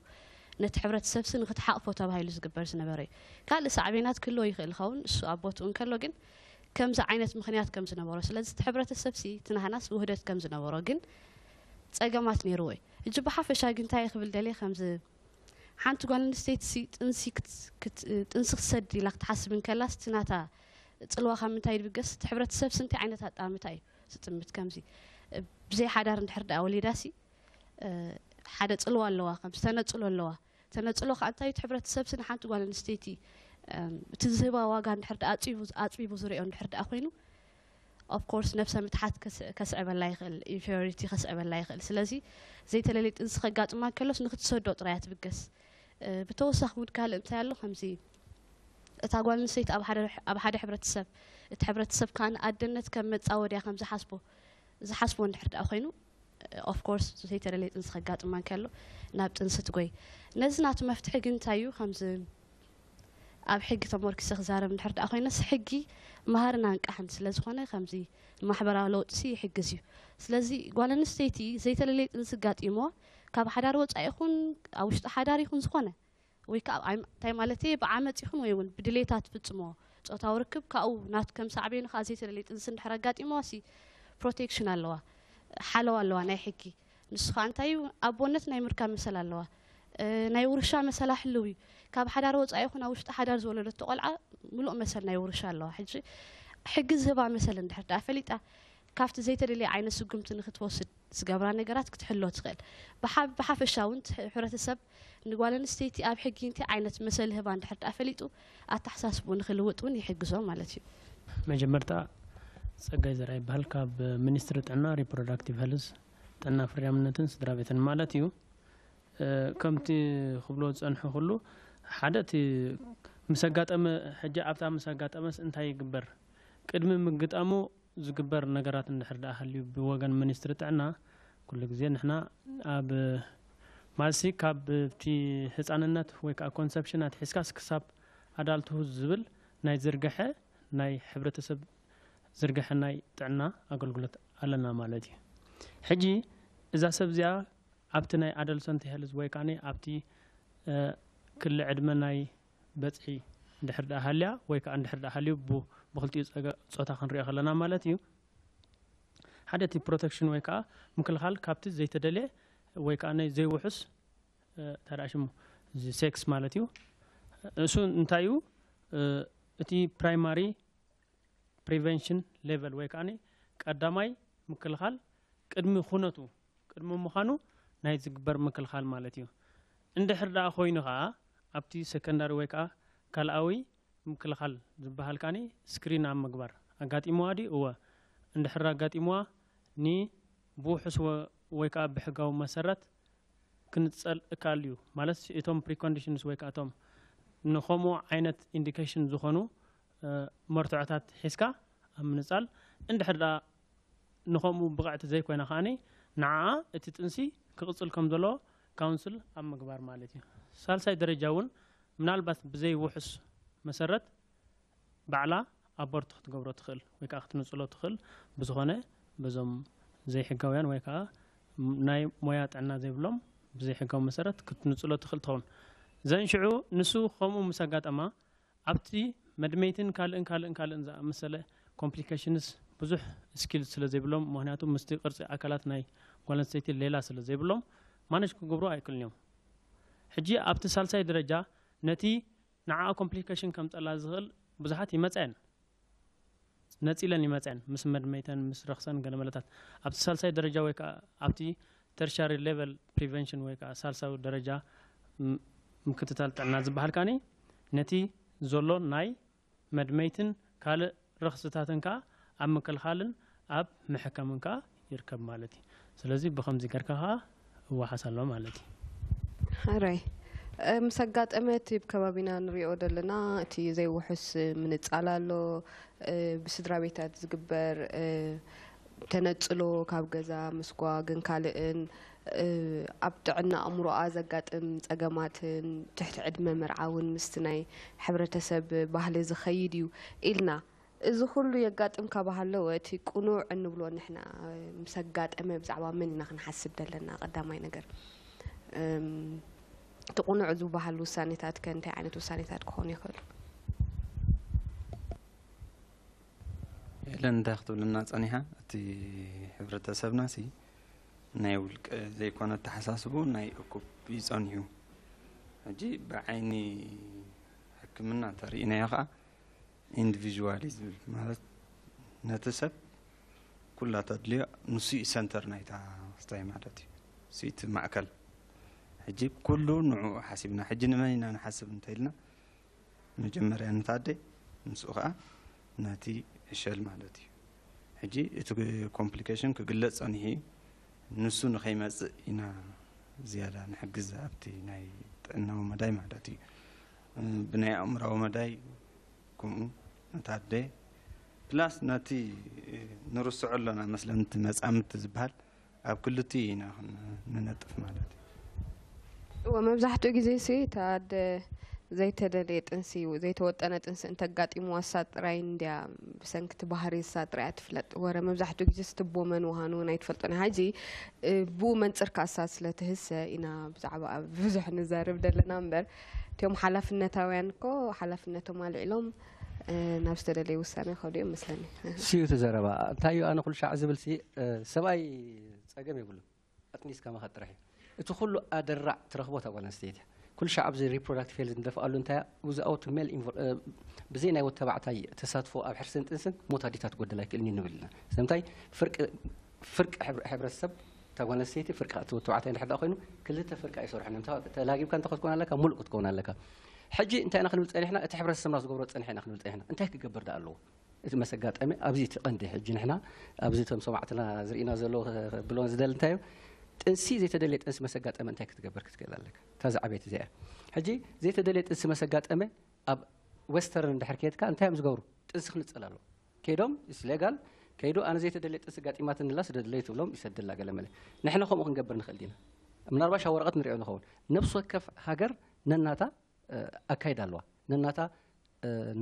ነቲ ሕብረተሰብ ሲ ንክትሓቕፎ ተባሂሉ ዝግበር ዝነበረ እዩ። ካልእ ሳዕቤናት ክህልዎ ይኽእል ይኸውን እሱ ኣብ ቦትኡ እንከሎ ግን ከምዚ ዓይነት ምክንያት ከም ዝነበሮ ስለዚ እቲ ሕብረተሰብ ሲ እቲ ናህናስ ውህደት ከም ዝነበሮ ግን ፀገማት ነይርዎ እዩ። ሕጂ ብሓፈሻ ግን እንታይ ክብል ደልየ ከምዚ ሓንቲ ጓል ኣንስተይቲ ሲ ጥንሲ ክት- ክት- ጥንሲ ክትሰድ ኢላ ክትሓስብ እንከላስ እቲ ናታ ፅልዋ ካብ ምንታይ ድብገስ እቲ ሕብረተሰብ ሲ እንታይ ዓይነት ኣጣምታ እዩ ዝጥምት ከምዚ ብዘይ ሓዳር እንድሕር ደኣ ወሊዳ ሲ ሓደ ፅልዋ ኣለዋ ከምዚ ተነፅሎ ኣለዋ። ተነፅሎ ከዓ እንታይ እቲ ሕብረተሰብ ሲ ንሓንቲ ጓል ኣንስተይቲ እቲ ዝህባ ዋጋ እንድሕር ደኣ ኣፅቢቡ ዝሪኦ እንድሕር ደኣ ኮይኑ of course ነብሰ ምትሓት ከስዕበላ ይኽእል፣ inferiority ከስዕበላ ይኽእል። ስለዚ ዘይተለለየ ጥንሲ ከጋጥማ ከሎስ ንክትሰዶ ጥራይ እያ ትብገስ። ብተወሳኺ እውን ካልእ እንታይ ኣሎ ከምዚ እታ ጓል ኣንስተይቲ ኣብ ሓደ ኣብ ሓደ ሕብረተሰብ እቲ ሕብረተሰብ ከዓ ንኣደነት ከም መፃወድያ ከም ዝሓስቦ ዝሓስቦ እንድሕር ደኣ ኮይኑ of course ዘይተደለየ ጥንሲ ከጋጥማ እንከሎ ናብ ጥንሲ ትጎይ። ነዚ ናቱ መፍትሒ ግን እንታይ እዩ ከምዚ ኣብ ሕጊ ተመርኪሰ ክዛረብ እንድሕር ደኣ ኮይነስ ሕጊ መሃርን ኣንቃሕን ስለ ዝኾነ ከምዚ ማሕበራዊ ለውጢ ሲ ይሕግዝ እዩ። ስለዚ ጓል ኣንስተይቲ ዘይተለለየ ጥንሲ ጋጢሞ ካብ ሓዳር ወፃኢ ይኹን ኣብ ውሽጢ ሓዳር ይኹን ዝኾነ ወይ ከዓ እንታይ ማለት እየ ብዓመፅ ይኹን ወይ እውን ብድሌታ ትፍፅሞ ፆታዊ ርክብ ካብኡ ናቱ ከም ሳዕቤኑ ከዓ ዘይተለለየ ጥንሲ እንድሕር ኣጋጢምዋ ሲ ፕሮቴክሽን ኣለዋ ሓለዋ ኣለዋ ናይ ሕጊ ንሱ ከዓ እንታይ እዩ ኣቦነት ናይ ምርካብ መሰል ኣለዋ ናይ ውርሻ መሰላ ሕልው እዩ ካብ ሓዳር ወፃኢ ይኹን ኣብ ውሽጢ ሓዳር ዝወለደቶ ቆልዓ ምሉእ መሰል ናይ ውርሻ ኣለዋ ሕጂ ሕጊ ዝህባ መሰል እንድሕር ደኣ ፈሊጣ ካብቲ ዘይተደልየ ዓይነት ስጉምቲ ንክትወስድ ዝገብራ ነገራት ክትሕሎ ትኽእል። ብሓፈሻ እውን ሕብረተሰብ ንጓል ኣንስተይቲ ኣብ ሕጊ እንታይ ዓይነት መሰል ህባ እንድሕር ደኣ ፈሊጡ ኣተሓሳስቡ ንክልውጥ እውን ይሕግዞ ማለት እዩ። መጀመርታ ፀጋይ ዘርኣ ይበሃል ካብ ሚኒስትሪ ጥዕና ሪፕሮዳክቲቭ ሄልዝ ጥዕና ፍርያምነትን ስድራ ቤትን ማለት እዩ። ከምቲ ክብሎ ዝፀንሑ ኩሉ ሓደ እቲ ምስ ኣጋጠመ ሕጂ ኣብታ ምስ ኣጋጠመስ እንታይ ይግበር ቅድሚ ምግጣሙ ዝግበር ነገራት እንድሕር ደኣ ሃልዩ ብወገን ሚኒስትሪ ጥዕና ኩሉ ግዜ ንሕና ኣብ ማለትሲ ካብ እቲ ህፃንነት ወይ ከዓ ኮንሰፕሽን ኣትሒዝካስ ክሳብ ኣዳልትሁድ ዝብል ናይ ዝርግሐ ናይ ሕብረተሰብ ዝርግሐ ናይ ጥዕና ኣገልግሎት ኣለና ማለት እዩ። ሕጂ እዛ ሰብ እዚኣ ኣብቲ ናይ ኣደልሰንት ሄልዝ ወይ ከዓ ኣብቲ ክሊ ዕድመ ናይ በፅሒ እንድሕር ደኣ ሃልያ ወይ ከዓ እንድሕር ደኣ ሃልዩ ብክልቲኡ ፆታ ክንሪኦ ከለና ማለት እዩ ሓደ እቲ ፕሮቴክሽን ወይ ከዓ ምክልኻል ካብቲ ዘይተደልየ ወይ ከዓ ናይ ዘይውሑስ ታዳ ሽሙ ሴክስ ማለት እዩ እሱ እንታይ እዩ እቲ ፕራይማሪ ፕሪቨንሽን ሌቨል ወይ ከዓ ቀዳማይ ምክልኻል ቅድሚ ኩነቱ ቅድሚ ምዃኑ ናይ ዝግበር ምክልኻል ማለት እዩ። እንድሕር ደኣ ኮይኑ ከዓ ኣብቲ ሰከንዳሪ ወይ ከዓ ካልኣዊ ምክልኻል ዝበሃል ከዓ ስክሪን ኣብ ምግባር ኣጋጢምዋ ድዩ? እወ። እንድሕር ኣጋጢምዋ ኒ ብውሑስ ወይ ከዓ ብሕጋዊ መሰረት ክንፀል እካል እዩ። ማለት እቶም ፕሪኮንዲሽንስ ወይ ከዓ እቶም ንከምኡ ዓይነት ኢንዲኬሽን ዝኾኑ መርትዖታት ሒዝካ ኣብ ምንፃል እንድሕር ደኣ ንኸምኡ ብቕዕቲ ዘይኮይና ከዓኒ ንዓኣ እቲ ጥንሲ ክቕፅል ከም ዘለዎ ካውንስል ኣብ ምግባር ማለት እዩ። ሳልሳይ ደረጃ እውን ምናልባት ብዘይ ውሑስ መሰረት ባዕላ ኣቦርት ክትገብሮ ትኽእል ወይ ከዓ ክትንፅሎ ትኽእል። ብዝኾነ በዞም ዘይሕጋውያን ወይ ከዓ ናይ ሞያ ጥዕና ዘይብሎም ብዘይሕጋዊ መሰረት ክትንፅሎ ትኽእል ትኸውን። ዘንሽዑ ንሱ ከምኡ ምስ ኣጋጠማ ኣብቲ መድመይትን ካልእን ካልእን ካልእን ዝኣመሰለ ኮምፕሊኬሽንስ ብዙሕ ስኪል ስለ ዘይብሎም፣ ምክንያቱ ምስቲ ቅርፂ ኣካላት ናይ ጓል ኣንስተይቲ ሌላ ስለ ዘይብሎም ማነጅ ክገብሩ ኣይክእልን እዮም። ሕጂ ኣብቲ ሳልሳይ ደረጃ ነቲ ንዓኣ ኮምፕሊኬሽን ከምፀላ ዝኽእል ብዙሓት ይመፀን ነፂለን ይመፀን ምስ መድመይተን ምስ ረኽሰን ገለመለታት ኣብቲ ሳልሳይ ደረጃ ወይ ከዓ ኣብቲ ተርሻሪ ሌቨል ፕሪቨንሽን ወይ ከዓ ሳልሳዊ ደረጃ ምክትታል ጥዕና ዝበሃል ከዓኒ ነቲ ዘሎ ናይ መድመይትን ካልእ ረኽስታትን ከዓ ኣብ ምክልኻልን ኣብ ምሕካምን ከዓ ይርከብ ማለት እዩ። ስለዚ ብኸምዚ ገርካ ከዓ እወሓስ ኣሎ ማለት እዩ። ሕራይ ምስ ኣጋጠመ እቲ ብ ከባቢና ንሪኦ ዘለና እቲ ዘይውሑስ ምንጻል ኣሎ። ብስድራ ቤታት ዝግበር ተነጽሎ ካብ ገዛ ምስጓግን ካልእን ኣብ ጥዕና ኣእምሮኣ ዘጋጥም ጸገማትን ትሕቲ ዕድመ መርዓ እውን ምስቲ ናይ ሕብረተሰብ ባህሊ ዝኸይድ እዩ ኢልና እዚ ኩሉ የጋጥም ካብ ሃለወ እቲ ቅኑዕ እንብሎ ንሕና ምስ ኣጋጠመ ብዛዕባ መን ኢና ክንሓስብ ዘለና ቀዳማይ ነገር እቲ ቅኑዕ ዝበሃል ውሳኔታት ከ እንታይ ዓይነት ውሳኔታት ክኾኑ ይኽእሉ? ኤለን እንታይ ክትብልና ጸኒሓ እቲ ሕብረተሰብና ሲ ናይ ውልቀ ዘይኮነ ኣተሓሳስቡ ናይ እኩብ እዩ ጸኒሑ። ሕጂ ብዓይኒ ሕክምና እንተርኢናዮ ከዓ ኢንዲቪዥዋል እዩ ዝብል ማለት ነቲ ሰብ ኩላ ተድልዮ ንሱ እዩ ሰንተር ናይታ ስታይ ማለት እዩ። ንሱ እቲ ማእከል ሕጂ ኩሉ ንዕኡ ሓሲብና ሕጂ ንመን ኢና ንሓስብ እንተኢልና መጀመርያ ነታ ኣደ ምስኡ ከዓ ነቲ ዕሸል ማለት እዩ። ሕጂ እቲ ኮምፕሊኬሽን ክግለፅ ፀኒሑ እዩ። ንሱ ንኸይመፅእ ኢና ዝያዳ ንሕግዝ ኣብቲ ናይ ጥዕናዊ መዳይ ማለት እዩ። ብናይ ኣእምራዊ መዳይ ከምኡ ነታ ኣደ ፕላስ ነቲ ንርስዖ ኣሎና መስለምቲ መፃምድቲ ዝበሃል ኣብ ክልቲኡ ኢና ንነጥፍ ማለት እዩ። እወ መብዛሕትኡ ግዜ ሲ እታ ኣደ ዘይተደለየ ጥንሲ ዘይተወጠነ ጥንሲ እንተጋጢምዋ እሳ ጥራይ እንድያ ብሰንኪ እቲ ባህሪ እሳ ጥራይ እያ ትፍለጥ። ወረ መብዛሕትኡ ግዜ ስትቦ መን ውሃኑ እውን ኣይትፈልጦን እያ። ሕጂ ብኡ መንፅር ካሳ ስለ ትህሰ ኢና ብዛዕባ ብዙሕ ንዛረብ ዘለና እምበር እቲኦም ሓላፍነታውያን እኮ ሓላፍነቶም ኣልዒሎም ናብ ዝተደለየ ውሳነ ይኸዱ እዮም መስለኒ። ስዩ እቲ ዘረባ እንታይ እዩ ኣነ ኩሉ ሻዕ ዝብል ሲ ሰብኣይ ፀገም የብሉን ኣጥኒስካ ምኻድ ጥራሕ እዩ እቲ ኩሉ ኣደራዕ ትረኽቦ እታ ጓል ኣንስተይቲ ኩሉ ሻዕ ኣብዚ reproductive health ንደፍኣሉ እንታይ without male ብዘይ ናይ ወድ ተባዕታይ ተሳትፎ ኣብ ሕርስን ጥንስን ሞት ኣዴታት ክጎድል ኣይክእልን እዩ ንብል ኢና ስለምንታይ ፍርቂ ፍርቂ ሕብረተሰብ እታ ጓል ኣንስተይቲ ፍርቂ እቲ ወድ ተባዕታይ እንድሕር ኮይኑ ክልተ ፍርቂ ኣይሰርሑን እዮም ተላጊብካ እንተ ክትኮን ኣለካ ሙሉእ ክትከውን ኣለካ ሕጂ እንታይ ኢና ክንብል ፀኒሕና እቲ ሕብረተሰብና ዝገብሮ ፀኒሐ ኢና ክንብል ፀኒሕና እንታይ ክገብር ዳ ኣለዎ እቲ መሰጋጠሚ ኣብዚ እቲ ቀንዲ ሕጂ ንሕና ኣብዚ እቶም ሰማዕትና ዝርእና ዘለዉ ብሎን ዝደል እንታይ እዩ ጥንሲ ዘይተደልየ ጥንሲ መሰጋጠሚ እንታይ ክትገብር ክትክእል ኣለካ እታ ዝዓበየት እዚኣ ሕጂ ዘይተደልየ ጥንሲ መሰጋጠመ ኣብ western እንድሕር ከየድካ እንታይ እዮም ዝገብሩ ጥንሲ ክንፅል ኣለዎ ከይዶም is legal ከይዱ ኣነ ዘይተደልየ ጥንሲ ጋጢማትኒ ላ ስደድለይ ትብሎም ይሰድላ ገለ መለ ንሕና ከምኡ ክንገብር ንኽእል ዲና ምናልባሽ ኣብ ወረቐት ንሪኦ ንኸውን ነብሲ ወከፍ ሃገር ነናታ ኣካይዳ ኣለዋ ነናታ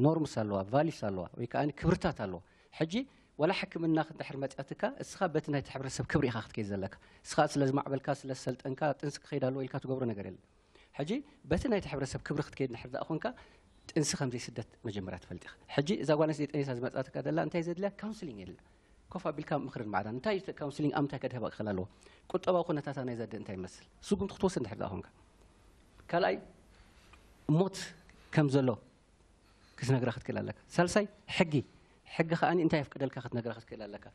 norms ኣለዋ values ኣለዋ ወይ ከዓ ክብርታት ኣለዋ ሕጂ ዋላ ሕክምና እንድሕር መፅኣትካ እስኻ በቲ ናይቲ ሕብረተሰብ ክብሪ ኢኻ ክትከይድ ዘለካ እስኻ ስለ ዝማዕበልካ ስለ ዝሰልጠንካ ጥንሲ ክኸይድ ኣለዎ ኢልካ ትገብሮ ነገር የለን ሕጂ በቲ ናይቲ ሕብረተሰብ ክብሪ ክትከይድ እንድሕር ደኣ ኮንካ ጥንሲ ከም ዘይስደት መጀመርያ ትፈልጥ ኢኻ ሕጂ እዛ ጓል ኣንስተይቲ ጠኒሳ ዝመፅኣትካ ዘላ እንታይ ዘድልያ counselling የድልያ ኮፍ ኣቢልካ ምኽርን ማዕዳን እንታይ counselling ኣብ እንታይ ከድህባ ክኽእል ኣለዎ ቁጠባዊ ኩነታታ ናይዛ ኣደ እንታይ ይመስል ስጉምቲ ክትወስድ እንድሕር ደኣ ኮንካ ካልኣይ ሞት ከም ዘሎ ክትነግራ ክትክእል ኣለካ ሳልሳይ ሕጊ ሕጊ ከኣ እንታይ የፍቅደልካ ክትነግራ ክትክእል ኣለካ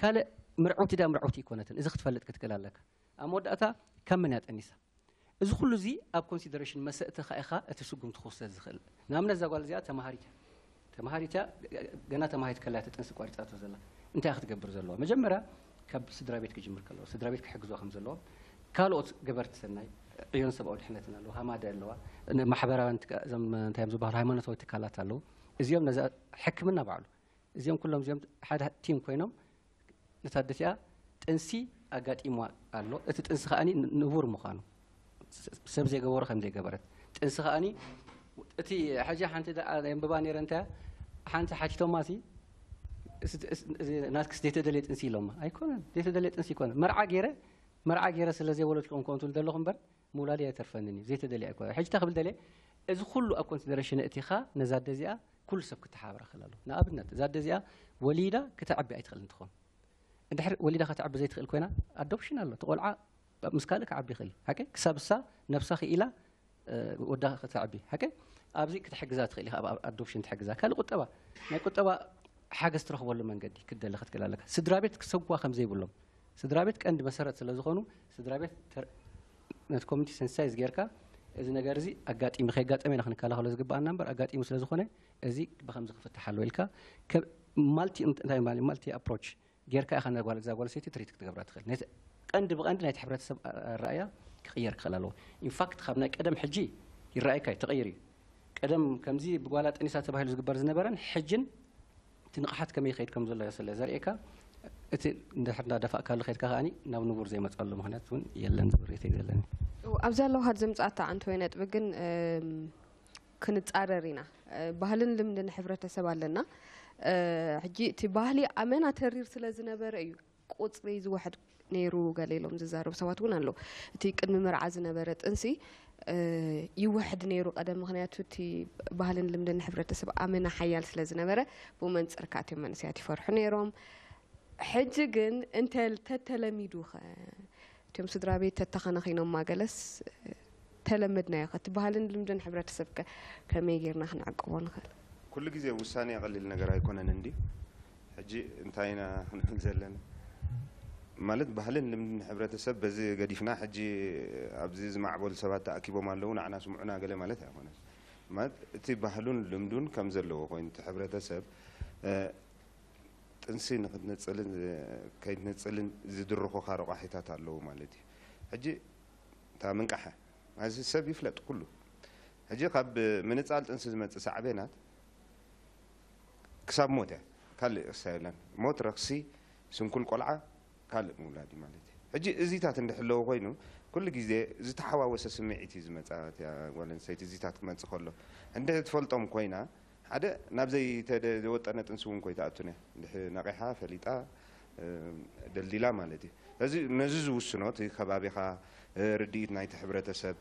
ካልእ ምርዕውቲ ዳ ምርዕውቲ ይኮነትን እዚ ክትፈልጥ ክትክእል ኣለካ ኣብ መወዳእታ ካብ መን እያ ጠኒሳ እዚ ኩሉ እዚ ኣብ consideration መሰእቲ ከ ኢኻ እቲ ስጉምቲ ክውሰድ ዝኽእል ንኣብነት እዛ ጓል እዚኣ ተማሃሪት እያ ተማሃሪት እያ ገና ተማሃሪት ከላ እያ ጥንሲ ቋሪፃቶ ዘላ እንታይ ክትገብር ዘለዋ መጀመርያ ካብ ስድራ ቤት ክጅምር ከለዎ ስድራ ቤት ክሕግዞ ከም ዘለዎም ካልኦት ገበርቲ ሰናይ ዕዮን ሰብኣዊ ድሕነትን ኣለዉ ሃማደ ኣለዋ ማሕበራውያን እዞም እንታይ እዮም ዝበሃሉ ሃይማኖታዊ ትካላት ኣለዉ እዚኦም ነዚ ሕክምና ባዕሉ እዚኦም ኩሎም እዚኦም ሓደ ቲም ኮይኖም ነታ ኣደ እቲኣ ጥንሲ ኣጋጢምዋ ኣሎ እቲ ጥንሲ ከኣ ንቡር ምዃኑ ሰብ ዘይገበሮ ከም ዘይገበረት። ጥንሲ ከኣኒ እቲ ሕጂ ሓንቲ ደኣ የንብባ ነይረ፣ እንታይ ሓንቲ ሓቲቶማ ሲ፣ እስ-፣ እስ-፣ እዚ ናትክስ ዘይተደልየ ጥንሲ ኢሎማ። ኣይኮነን፣ ዘይተደልየ ጥንሲ ኣይኮነን። መርዓ ገይረ፣ መርዓ ገይረ ስለ ዘይወለድኩ ከም ኮንቱ ደለኹ እምበር ምውላድ ኣይተርፈንን እዩ። ዘይተደልየ ኣይኮነን። ሕጂ እንታይ ክብል ደልየ፣ እዚ ኩሉ ኣብ ኮንሲደሬሽን እቲኻ ነዛ ኣደ እዚኣ ኩሉ ሰብ ክተሓባበራ ክእል ኣለዎ። ንኣብነት እዛ ኣደ እዚኣ ወሊዳ ክተዕቢ ኣይትኽእል እንትኾን፣ እንድሕር ወሊዳ ከተዕቢ ዘይትኽእል ኮይና፣ ኣዶፕሽን ኣሎ። እቲ ቆልዓ ምስ ካልእ ክዓቢ ይኽእል እዩ። ሓቂ ክሳብ እሳ ነብሳ ክኢላ፣ እ፣ ወዳ ከተዕቢ። ሓቂ ኣብዚ ክትሕግዛ ትኽእል ኢኻ፣ ኣብ ኣዶፕሽን ትሕግዛ። ካልእ ቁጠባ፣ ናይ ቁጠባ ሓገዝ ትረኽበሉ መንገዲ ክትደሊ ክትክእል ኣለካ። ስድራ ቤት ክሰጉዋ ከም ዘይብሎም፣ ስድራ ቤት ቀንዲ መሰረት ስለ ዝኾኑ፣ ስድራ ቤት ተር-፣ ነቲ ኮሚኒቲ ሰንሳይዝ ጌርካ፣ እዚ ነገር እዚ ኣጋጢሙ ከየጋጠመ ኢና ክንከላኸሎ ዝግብኣና እምበር፣ ኣጋጢሙ ስለ ዝኾነ፣ እዚ ብኸምዚ ክፍታሕ ኣለዎ ኢልካ፣ ከ-፣ ማልቲ፣ እንታይ ማለት፣ ማልቲ ኣፕሮች ጌርካ ኢኻ ነዛ ጓል፣ እዛ ጓል ሰይቲ ትሪት ክትገብራ ትኽእል። ነቲ ቀንዲ ብቐንዲ ናይቲ ሕብረተሰብ ኣረኣእያ ክቕየር ክኽእል ኣለዎ። ኢንፋክት ካብ ናይ ቀደም ሕጂ ይረኣየካ እዩ፣ ተቐይሩ እዩ። ቀደም ከምዚ ብጓላ ጠኒሳ ተባሂሉ ዝግበር ዝነበረን ሕጅን እቲ ንቕሓት ከመይ ይኸይድ ከም ዘሎ ስለ ዘርእየካ፣ እቲ እንድሕር እንዳደፋእካሉ ከይድካ ከኣኒ ናብ ንቡር ዘይመፅኣሉ ምኽንያት እውን የለን ዝብል ርእይቶ እዩ ዘለኒ። እው፣ ኣብዚ ኣለዉ ካብ ዘምፅኣታ ኣንተ ወይ ነጥቢ ግን፣ እም፣ ክንፃረር ኢና። እ፣ ባህልን ልምድን ሕብረተሰብ ኣለና። እ፣ ሕጂ እቲ ባህሊ ኣመና ተሪር ስለ ዝነበረ እዩ ቁፅሪ ዝውሕድ ነይሩ ገለ ኢሎም ዝዛረቡ ሰባት እውን ኣለዉ። እቲ ቅድሚ መርዓ ዝነበረ ጥንሲ፣ እ፣ ይውሕድ ነይሩ ቀደም፣ ምኽንያቱ እቲ ባህልን ልምድን ሕብረተሰብ ኣመና ሓያል ስለ ዝነበረ ብኡ መንፅር ከዓ እቶም መንእሰያት ይፈርሑ ነይሮም። ሕጂ ግን እንተ-፣ ተተለሚዱ ኸ? እቶም ስድራ ቤት ተተኸናኺኖማ ገለስ፣ እ፣ ተለመድናዮ ኸ? እቲ ባህልን ልምድን ሕብረተሰብ ከ ከመይ ጌርና ክንዕቅቦ ንኽእል? ኩሉ ግዜ ውሳኔ ቀሊል ነገር ኣይኮነን እንድዩ። ሕጂ እንታይ ኢና ክንብል ዘለና? ማለት ባህልን ልምድን ሕብረተሰብ በዚ ገዲፍና ሕጂ ኣብዚ ዝማዕበሉ ሰባት ተኣኪቦም ኣለዉ፣ ንዓና ስምዑና ገለ ማለት ኣይኮነን። ማለት እቲ ባህሉን ልምዱን ከም ዘለዎ ኮይኑ እቲ ሕብረተሰብ፣ እ፣ ጥንሲ ንክትነጽልን ከይትነጽልን ዝድርኹኻ ረቋሒታት ኣለዉ ማለት እዩ። ሕጂ እታ ምንቃሐ፣ እዚ ሰብ ይፍለጥ ኩሉ። ሕጂ ካብ ምንጻል ጥንሲ ዝመጽእ ሳዕቤናት ክሳብ ሞት እያ። ካልእ ክሳ የለን። ሞት ረኽሲ፣ ስንኩል ቆልዓ፣ ካልእ ምውላድ እዩ ማለት እዩ። ሕጂ እዚታት እንድሕለዎ ኮይኑ፣ ኩሉ ግዜ ዝተሓዋወሰ ስምዒት እዩ ዝመጻ እቲያ ጓል ኣንስተይቲ እዚታት ክመጽእ ከሎ። እንድሕር ትፈልጦም ኮይና፣ ሓደ ናብ ዘይተደ-፣ ዘወጠነ ጥንሲ እውን ኮይትኣቱን እያ። እንድሕር ነቒሓ፣ ፈሊጣ፣ እ፣ ደልዲላ ማለት እዩ። እዚ፣ ነዚ ዝውስኖ እቲ ከባቢኻ፣ እ፣ ርድኢት ናይቲ ሕብረተሰብ፣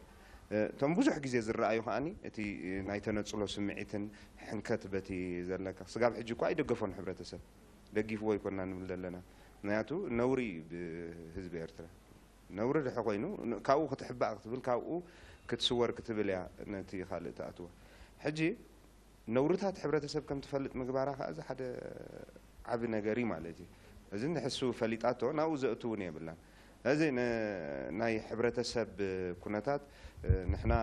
እ፣ እቶም ብዙሕ ግዜ ዝረኣዩ ከኣኒ እቲ፣ እ፣ ናይ ተነጽሎ ስምዒትን ሕንከት በቲ ዘለካ። ስጋብ ሕጂ እኳ ኣይደገፎን ሕብረተሰብ። ደጊፍዎ ኣይኮንና ንብል ዘለና። ምኽንያቱ ነውሪ እዩ ብህዝቢ ኤርትራ። ነውሪ ድሐ ኮይኑ፣ ን-፣ ካብኡ ክትሕባእ ክትብል፣ ካብኡ ክትስወር ክትብል እያ ነቲ ካልእ ትኣትዎ። ሕጂ ነውርታት ሕብረተሰብ ከም ትፈልጥ ምግባራ ከኣ እዚ ሓደ ዓቢ ነገር እዩ ማለት እዩ። እዚ ንሕሱ ፈሊጣቶ ናብኡ ዘእቱ እውን የብላን። እዚ ን-፣ ናይ ሕብረተሰብ ኩነታት፣ እ፣ ንሕና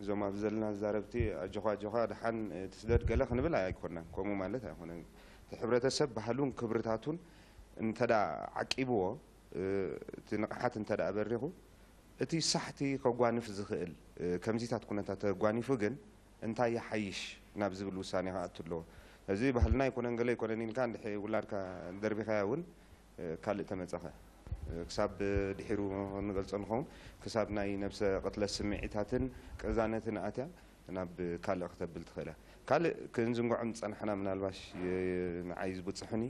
እዞም ኣብዚ ዘለና ተዛረብቲ ኣጆኻ፣ ኣጆኻ፣ ደሓን፣ እ፣ ትስደድ ገለ ክንብል ኣይኮናን። ከምኡ ማለት ኣይኮነን። እቲ ሕብረተሰብ ባህሉን ክብርታቱን እንተ ደኣ ዓቂብዎ፣ እ፣ እቲ ንቕሓት እንተ ደኣ በሪኹ፣ እቲ ሳሕቲ ከጓንፍ ዝኽእል፣ እ፣ ከምዚታት ኩነታት ተጓኒፉ ግን እንታይ ይሓይሽ ናብ ዝብል ውሳኔ ክኣቱ ኣለዎ። እዚ ባህልና ኣይኮነን፣ ገለ ኣይኮነን ኢልካ እንድሕር ውላድካ ደርቢኻያ እውን፣ እ፣ ካልእ ተመጸኸ። እ፣ ክሳብ ድሒሩ ንገልጾ ንኸውን፣ ክሳብ ናይ ነብሰ ቅትለት ስምዒታትን ቅዛነትን ኣትያ ናብ ካልእ ክተብል ትኽእል እያ። ካልእ ክንዝንግዖም ዝጸናሕና ምናልባሽ፣ እ፣ ንዓይ ዝብጽሑኒ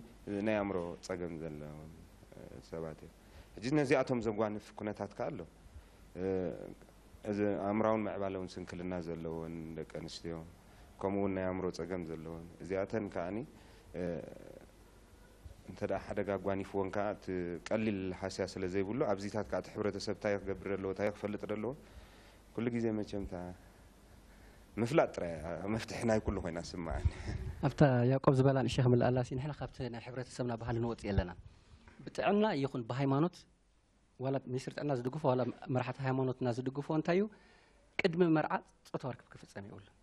ናይ ኣእምሮ ጸገም ዘለዎም፣ እ፣ ሰባት እዮም። ሕጂ ነዚኣቶም ዘጓንፍ ኩነታት ከኣ ኣሎ። እ፣ እዚ ኣእምራውን ምዕባለውን ስንክልና ዘለወን ደቂ ኣንስትዮ፣ ከምኡ እውን ናይ ኣእምሮ ጸገም ዘለወን፣ እዚኣተን ከኣኒ፣ እ፣ እንተ ደኣ ሓደጋ ኣጓኒፍወን ከኣ እቲ ቀሊል ሃስያ ስለ ዘይብሉ፣ ኣብዚታት ከኣ እቲ ሕብረተሰብ እንታይ ክገብር ኣለዎ፣ እንታይ ክፈልጥ ኣለዎ፣ ኩሉ ግዜ መቸም እታ ምፍላጥ ጥራይ እያ መፍትሒ ናይ ኩሉ ኮይና ትስምዓኒ። ኣብታ ያዕቆብ ዝበላ ንእሽተይ ክምልኣላ ሲ፣ ንሕና ካብቲ ናይ ሕብረተሰብና ባህሊ ንወጽእ የለናን። ብጥዕና ይኹን ብሃይማኖት፣ ዋላ ሚኒስትሪ ጥዕና ዝድግፎ፣ ዋላ መራሕቲ ሃይማኖትና ዝድግፎ እንታይ እዩ? ቅድሚ መርዓ ጾታዊ ርክብ ክፍጸም የብሉን።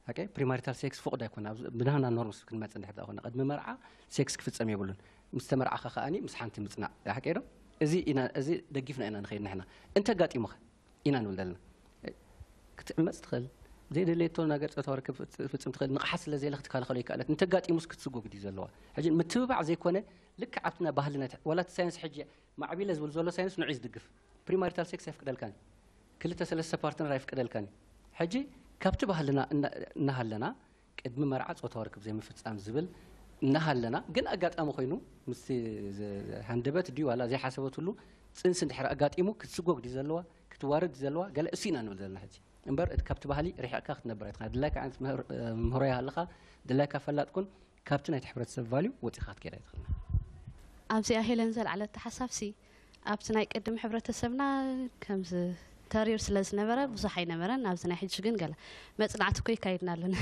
ኦኬ? ፕሪማሪታል ሴክስ ፍቑድ ኣይኮነ። ኣብዚ ብናህና ኖርምስ ክንመጽእ እንድሕር ደኣ ኮና፣ ቅድሚ መርዓ ሴክስ ክፍጸም የብሉን። ምስ ተመርዓኻ ከኣኒ ምስ ሓንቲ ምጽናዕ። ሓቂ ዶ? እዚ ኢና፣ እዚ ደጊፍና ኢና ንኸይድ ንሕና። እንተ ኣጋጢሙኸ? ኢና ንብል ዘለና። ክትዕመጽ ትኽእል፣ ዘይደለየቶ ነገር ጾታዊ ርክብ ክትፍጽም ትኽእል፣ ንቕሓት ስለ ዘየለ ክትከላኸሎ ይከኣለት። እንተጋጢሙስ ክትስጎግድ እዩ ዘለዋ። ሕጂ ምትብባዕ ዘይኮነ፣ ልክዕ ኣብትና ባህልና፣ ዋላ እቲ ሳይንስ ሕጂ ማዕቢለ ዝብል ዘሎ ሳይንስ ንዑ እዩ ዝድግፍ። ፕሪማሪታል ሴክስ ኣይፍቅደልካን። ክልተ ሰለስተ ፓርትነር ኣይፍቀደልካን እዩ። ሕጂ ካብቲ ባህልና እና- እናሃለና ቅድሚ መርዓ ጾታዊ ርክብ ዘይምፍጻም ዝብል እናሃለና ግን ኣጋጣሚ ኮይኑ ምስቲ ዘ- ሃንደበት ድዩ ዋላ ዘይሓሰበትሉ ጽንሲ እንድሕር ኣጋጢሙ ክትስጎግ ድዩ ዘለዋ ክትዋረድ ድዩ ዘለዋ ገለ እሱ ኢና ንብል ዘለና ሕጂ እምበር እቲ ካብቲ ባህሊ ርሒቕካ ክትነብር ኣይትኽእል ድላይካ ዓይነት ምህር- ምህሮ ይሃልኻ ድላይካ ፈላጥ ኩን ካብቲ ናይቲ ሕብረተሰብ ቫልዩ ወጺኻ ክትከይድ ኣይትኽእልን ኣብዚኣ ሄለን ዘልዓለታ ሓሳብ ሲ ኣብቲ ናይ ቅድም ሕብረተሰብና ከምዚ ተሪር ስለ ዝነበረ ብዙሕ ኣይነበረን ኣብዚ ናይ ሕጂ ግን ገለ መፅናዕቲ እኮ ይካየድና ኣለና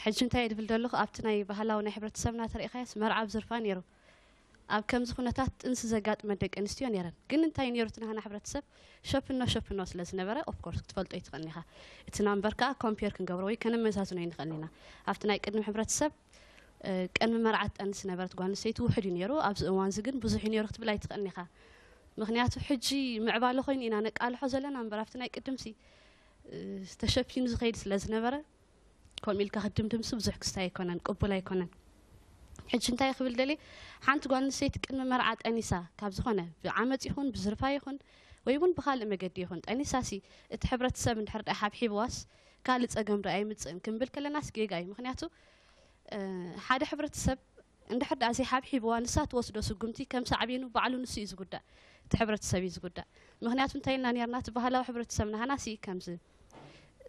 ሕጂ እንታይ ድብል ዘለኹ ኣብቲ ናይ ባህላዊ ናይ ሕብረተሰብና ተሪእኻያስ መርዓ ብዝርፋ ነይሩ ኣብ ከምዚ ኩነታት ጥንሲ ዘጋጥመ ደቂ ኣንስትዮ ነይረን ግን እንታይ ነይሩ እቲ ናህና ሕብረተሰብ ሸፍኖ ሸፍኖ ስለ ዝነበረ ኦፍኮርስ ክትፈልጦ ይትኽእል ኢኻ እቲ ናምበር ከዓ ኮምፔር ክንገብሮ ወይ ከነመዛዝኖ ይንኽእል ኢና ኣብቲ ናይ ቅድሚ ሕብረተሰብ ቅድሚ መርዓ ትጠንስ ዝነበረት ጓል ኣንስተይቲ ውሑድ እዩ ነይሩ። ኣብዚ እዋን እዚ ግን ብዙሕ እዩ ነይሩ ክትብል ኣይትኽእልን ኢኻ። ምኽንያቱ ሕጂ ምዕባለ ኮይኑ ኢና ነቃልሖ ዘለና እምበር ኣብቲ ናይ ቅድምሲ ተሸፊኑ ዝኸይድ ስለ ዝነበረ ከምኡ ኢልካ ክትድምድምሲ ብዙሕ ክስታይ ኣይኮነን፣ ቅቡል ኣይኮነን። ሕጂ እንታይ ክብል ደልየ ሓንቲ ጓል ኣንስተይቲ ቅድሚ መርዓ ጠኒሳ ካብ ዝኾነ ብዓመፅ ይኹን ብዝርፋ ይኹን ወይ እውን ብካልእ መገዲ ይኹን ጠኒሳሲ እቲ ሕብረተሰብ እንድሕር ደኣ ሓብሒብዋስ ካልእ ፀገም ዶ ኣይምፅእን ክንብል ከለናስ ጌጋ እዩ። ምኽንያቱ ሓደ ሕብረተሰብ እንድሕር ደኣ ዘይሓብሒብዋ ንሳ ትወስዶ ስጉምቲ ከም ሳዕቤኑ ባዕሉ ንሱ እዩ ዝጉዳእ፣ እቲ ሕብረተሰብ እዩ ዝጉዳእ። ምኽንያቱ እንታይ ኢልና ነርና እቲ ባህላዊ ሕብረተሰብ ናህናሲ ከምዚ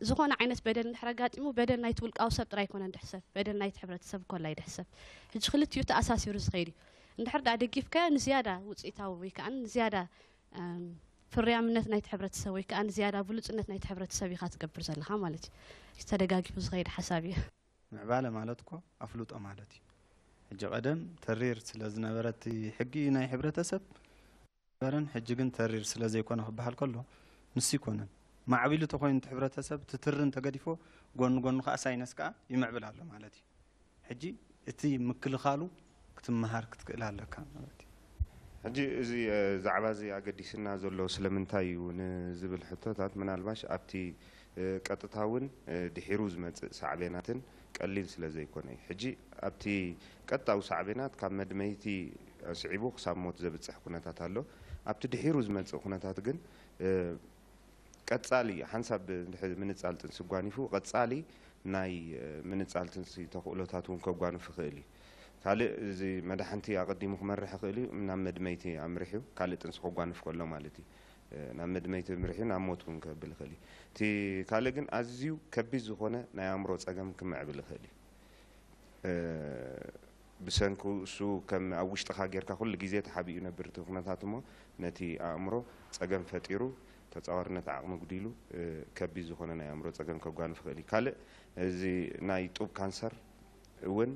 ዝኾነ ዓይነት በደል እንድሕር ኣጋጢሙ በደል ናይቲ ውልቃዊ ሰብ ጥራይ ኣይኮነን ድሕሰብ፣ በደል ናይቲ ሕብረተሰብ ኮላ ይድሕሰብ። ሕጂ ክልቲኡ ተኣሳሲሩ ዝኸይድ እዩ። እንድሕር ደኣ ደጊፍካዮ ንዝያዳ ውፅኢታዊ ወይ ከዓ ንዝያዳ ፍርያምነት ናይቲ ሕብረተሰብ ወይ ከዓ ንዝያዳ ብሉፅነት ናይቲ ሕብረተሰብ ኢኻ ትገብር ዘለኻ ማለት እዩ። ተደጋጊፉ ዝኸይድ ሓሳብ እዩ። ምዕባለ ማለት እኮ ኣፍልጦ ማለት እዩ። ሕጂ ቀደም ተሪር ስለ ዝነበረ እቲ ሕጊ ናይ ሕብረተሰብ ነበረን፣ ሕጂ ግን ተሪር ስለ ዘይኮነ ክበሃል ከሎ ንሱ ይኮነን። ማዕቢሉ ተኮይኑ እቲ ሕብረተሰብ እቲ ትሪ እንተገዲፎ ጎኒ ጎኒ ከዓ ሳይነስ ከዓ ይምዕብል ኣሎ ማለት እዩ። ሕጂ እቲ ምክልኻሉ ክትመሃር ክትክእል ኣለካ ማለት እዩ። ሕጂ እዚ ዛዕባ እዚ ኣገዲስና ዘሎ ስለምንታይ እዩ ንዝብል ሕቶታት ምናልባሽ ኣብቲ ቀጥታውን ድሒሩ ዝመፅእ ሳዕቤናትን ቀሊል ስለ ዘይኮነ እዩ። ሕጂ ኣብቲ ቀጥታዊ ሳዕቤናት ካብ መድመይቲ ኣስዒቡ ክሳብ ሞት ዘብፅሕ ኩነታት ኣሎ። ኣብቲ ድሒሩ ዝመፅእ ኩነታት ግን ቀጻሊ ሓንሳብ ምንጻል ጥንሲ ጓኒፉ ቀጻሊ ናይ ምንጻል ጥንሲ ተኽእሎታት እውን ከጓንፍ ይኽእል እዩ። ካልእ እዚ መድሓንቲ ኣቐዲሙ ክመርሕ ይኽእል እዩ፣ ናብ መድመይቲ ኣምሪሑ ካልእ ጥንሲ ከጓንፍ ከሎ ማለት እዩ። ናብ መድመይቲ ኣምሪሑ ናብ ሞት እውን ከብል ይኽእል እዩ። እቲ ካልእ ግን ኣዝዩ ከቢድ ዝኾነ ናይ ኣእምሮ ጸገም ክምዕብል ይኽእል እዩ። ብሰንኩ እሱ ከም ኣብ ውሽጥኻ ጌርካ ኩሉ ግዜ ተሓቢኡ ነብር እቲ ኩነታት እሞ ነቲ ኣእምሮ ጸገም ፈጢሩ ተጻዋርነት ዓቕሚ ጉዲሉ ከቢድ ዝኾነ ናይ ኣእምሮ ጸገም ከጓንፍ ይኽእል እዩ። ካልእ እዚ ናይ ጡብ ካንሰር እውን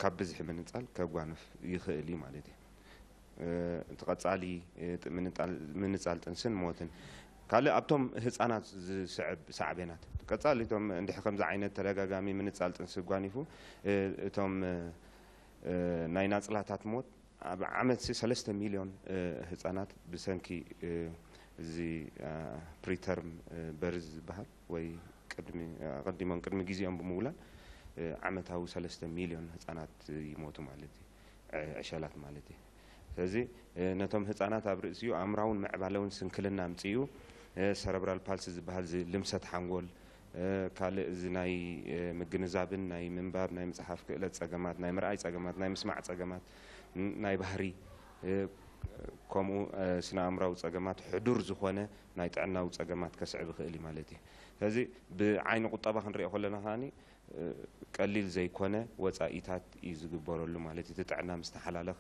ካብ ብዝሒ ምንጻል ከጓንፍ ይኽእል እዩ ማለት እዩ። እቲ ቀጻሊ ምንጻል ጥንስን ሞትን ካልእ ኣብቶም ህፃናት ዝስዕብ ሳዕቤናት ቀጻሊ እቶም እንድሕ ከምዚ ዓይነት ተደጋጋሚ ምንጻል ጥንሲ ጓኒፉ እቶም ናይ ናፅላታት ሞት ኣብ ዓመት ሰለስተ ሚልዮን ህፃናት ብሰንኪ እዚ ፕሪተርም በርዝ ዝበሃል ወይ ቅድሚ ኣቐዲሞም ቅድሚ ግዜኦም ብምውላድ ዓመታዊ ሰለስተ ሚልዮን ህፃናት ይሞቱ ማለት እዩ። ዕሸላት ማለት እዩ። ስለዚ ነቶም ህፃናት ኣብ ርእሲኡ ኣእምራውን ምዕባለውን ስንክልና ኣምፅኡ ሰረብራል ፓልሲ ዝበሃል ልምሰት ሓንጎል ካልእ እዚ ናይ ምግንዛብን ናይ ምንባብ ናይ ምፅሓፍ ክእለት ፀገማት ናይ ምርኣይ ፀገማት ናይ ምስማዕ ፀገማት ናይ ባህሪ ከምኡ ስነ ኣእምራዊ ፀገማት ሕዱር ዝኾነ ናይ ጥዕናዊ ፀገማት ከስዕብ ይኽእል እዩ ማለት እዩ። ስለዚ ብዓይኒ ቁጠባ ክንሪኦ ከለና ከዓኒ ቀሊል ዘይኮነ ወፃኢታት እዩ ዝግበረሉ ማለት እዩ። እቲ ጥዕና ምስ ተሓላለኸ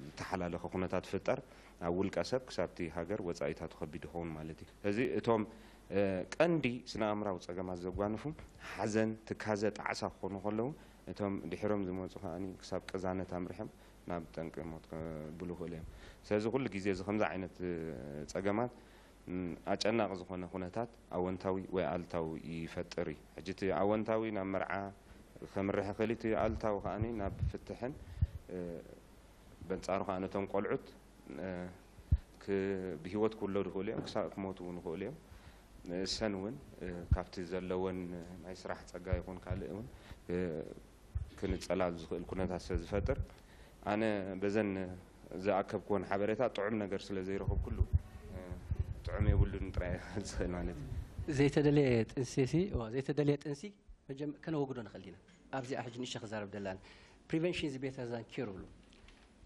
ዝተሓላለኸ ኩነታት ፍጠር ኣብ ውልቀ ሰብ ክሳብቲ ሃገር ወፃኢታቱ ከቢድ ይኸውን ማለት እዩ። ስለዚ እቶም ቀንዲ ስነ ኣእምራዊ ፀገማት ዘጓንፉ ሓዘን፣ ትካዘ፣ ጣዕሳ ክኾኑ ከለዉ እቶም ድሒሮም ዝመፁ ከዓ ክሳብ ቅዛነት ኣምሪሖም ናብ ጠንቂ ሞት ከብሉ ይኽእሉ እዮም። ስለዚ ኩሉ ግዜ እዚ ከምዚ ዓይነት ፀገማት ኣጨናቂ ዝኾነ ኩነታት ኣወንታዊ ወይ ኣልታዊ ይፈጥር እዩ። ሕጂ እቲ ኣወንታዊ ናብ መርዓ ከምርሕ ይኽእል እቲ ኣልታዊ ከዓኒ ናብ ፍትሕን በንጻሩ ከዓ ነቶም ቆልዑት ብሂወት ክውለዱ ይኽእሉ እዮም ክሳብ ክሞቱ እውን ይኽእሉ እዮም። እሰን እውን ካብቲ ዘለወን ናይ ስራሕ ፀጋ ይኹን ካልእ እውን ክንፀላሉ ዝኽእል ኩነታት ስለ ዝፈጥር ኣነ በዘን ዝኣከብክዎን ሓበሬታ ጥዑም ነገር ስለ ዘይረኸብኩሉ ጥዑም የብሉን ጥራይ ዝኽእል ማለት እዩ። ዘይተደለየ ጥንሲ ሲ ዘይተደለየ ጥንሲ ከነወግዶ ንኽእል ዲና? ኣብዚኣ ሕጂ ንእሸ ክዛረብ ደላን prevention is better than cure ብሉ።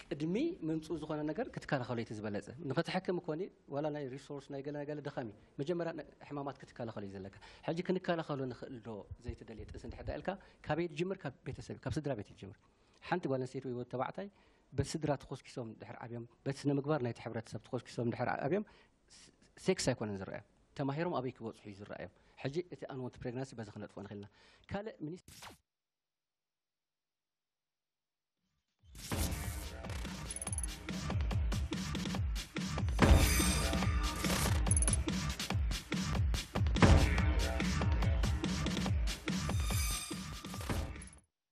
ቅድሚ ምምፅኡ ዝኾነ ነገር ክትከላኸሎ እቲ ዝበለፀ። ንኽትሕክም እኮ ዋላ ናይ ሪሶርስ ናይ ገለ ገለ ደኻሚ መጀመርያ ሕማማት ክትከላኸሎ እዩ ዘለካ። ሕጂ ክንከላኸሎ ንኽእል ዶ ዘይተደለየ ጥንሲ እንድሕር ኢልካ ካበይ ትጅምር? ካብ ቤተሰብ ካብ ስድራ ቤት ይጅምር። ሓንቲ ጓል ኣንስተይቲ ወይ ወዲ ተባዕታይ በስድራ ተኾስኪሶም ድሕር ዓብዮም በቲ ስነ ምግባር ናይቲ ሕብረተሰብ ተኾስኪሶም ድሕር ዓብዮም ሴክስ ኣይኮነን ዝረኣዮም። ተማሂሮም ኣበይ ክበፅሑ እዩ ዝረኣዮም። ሕጂ እቲ ኣንወንት ፕሬግናንሲ በዚ ክነጥፎ ንኽእልና ካልእ ሚኒስ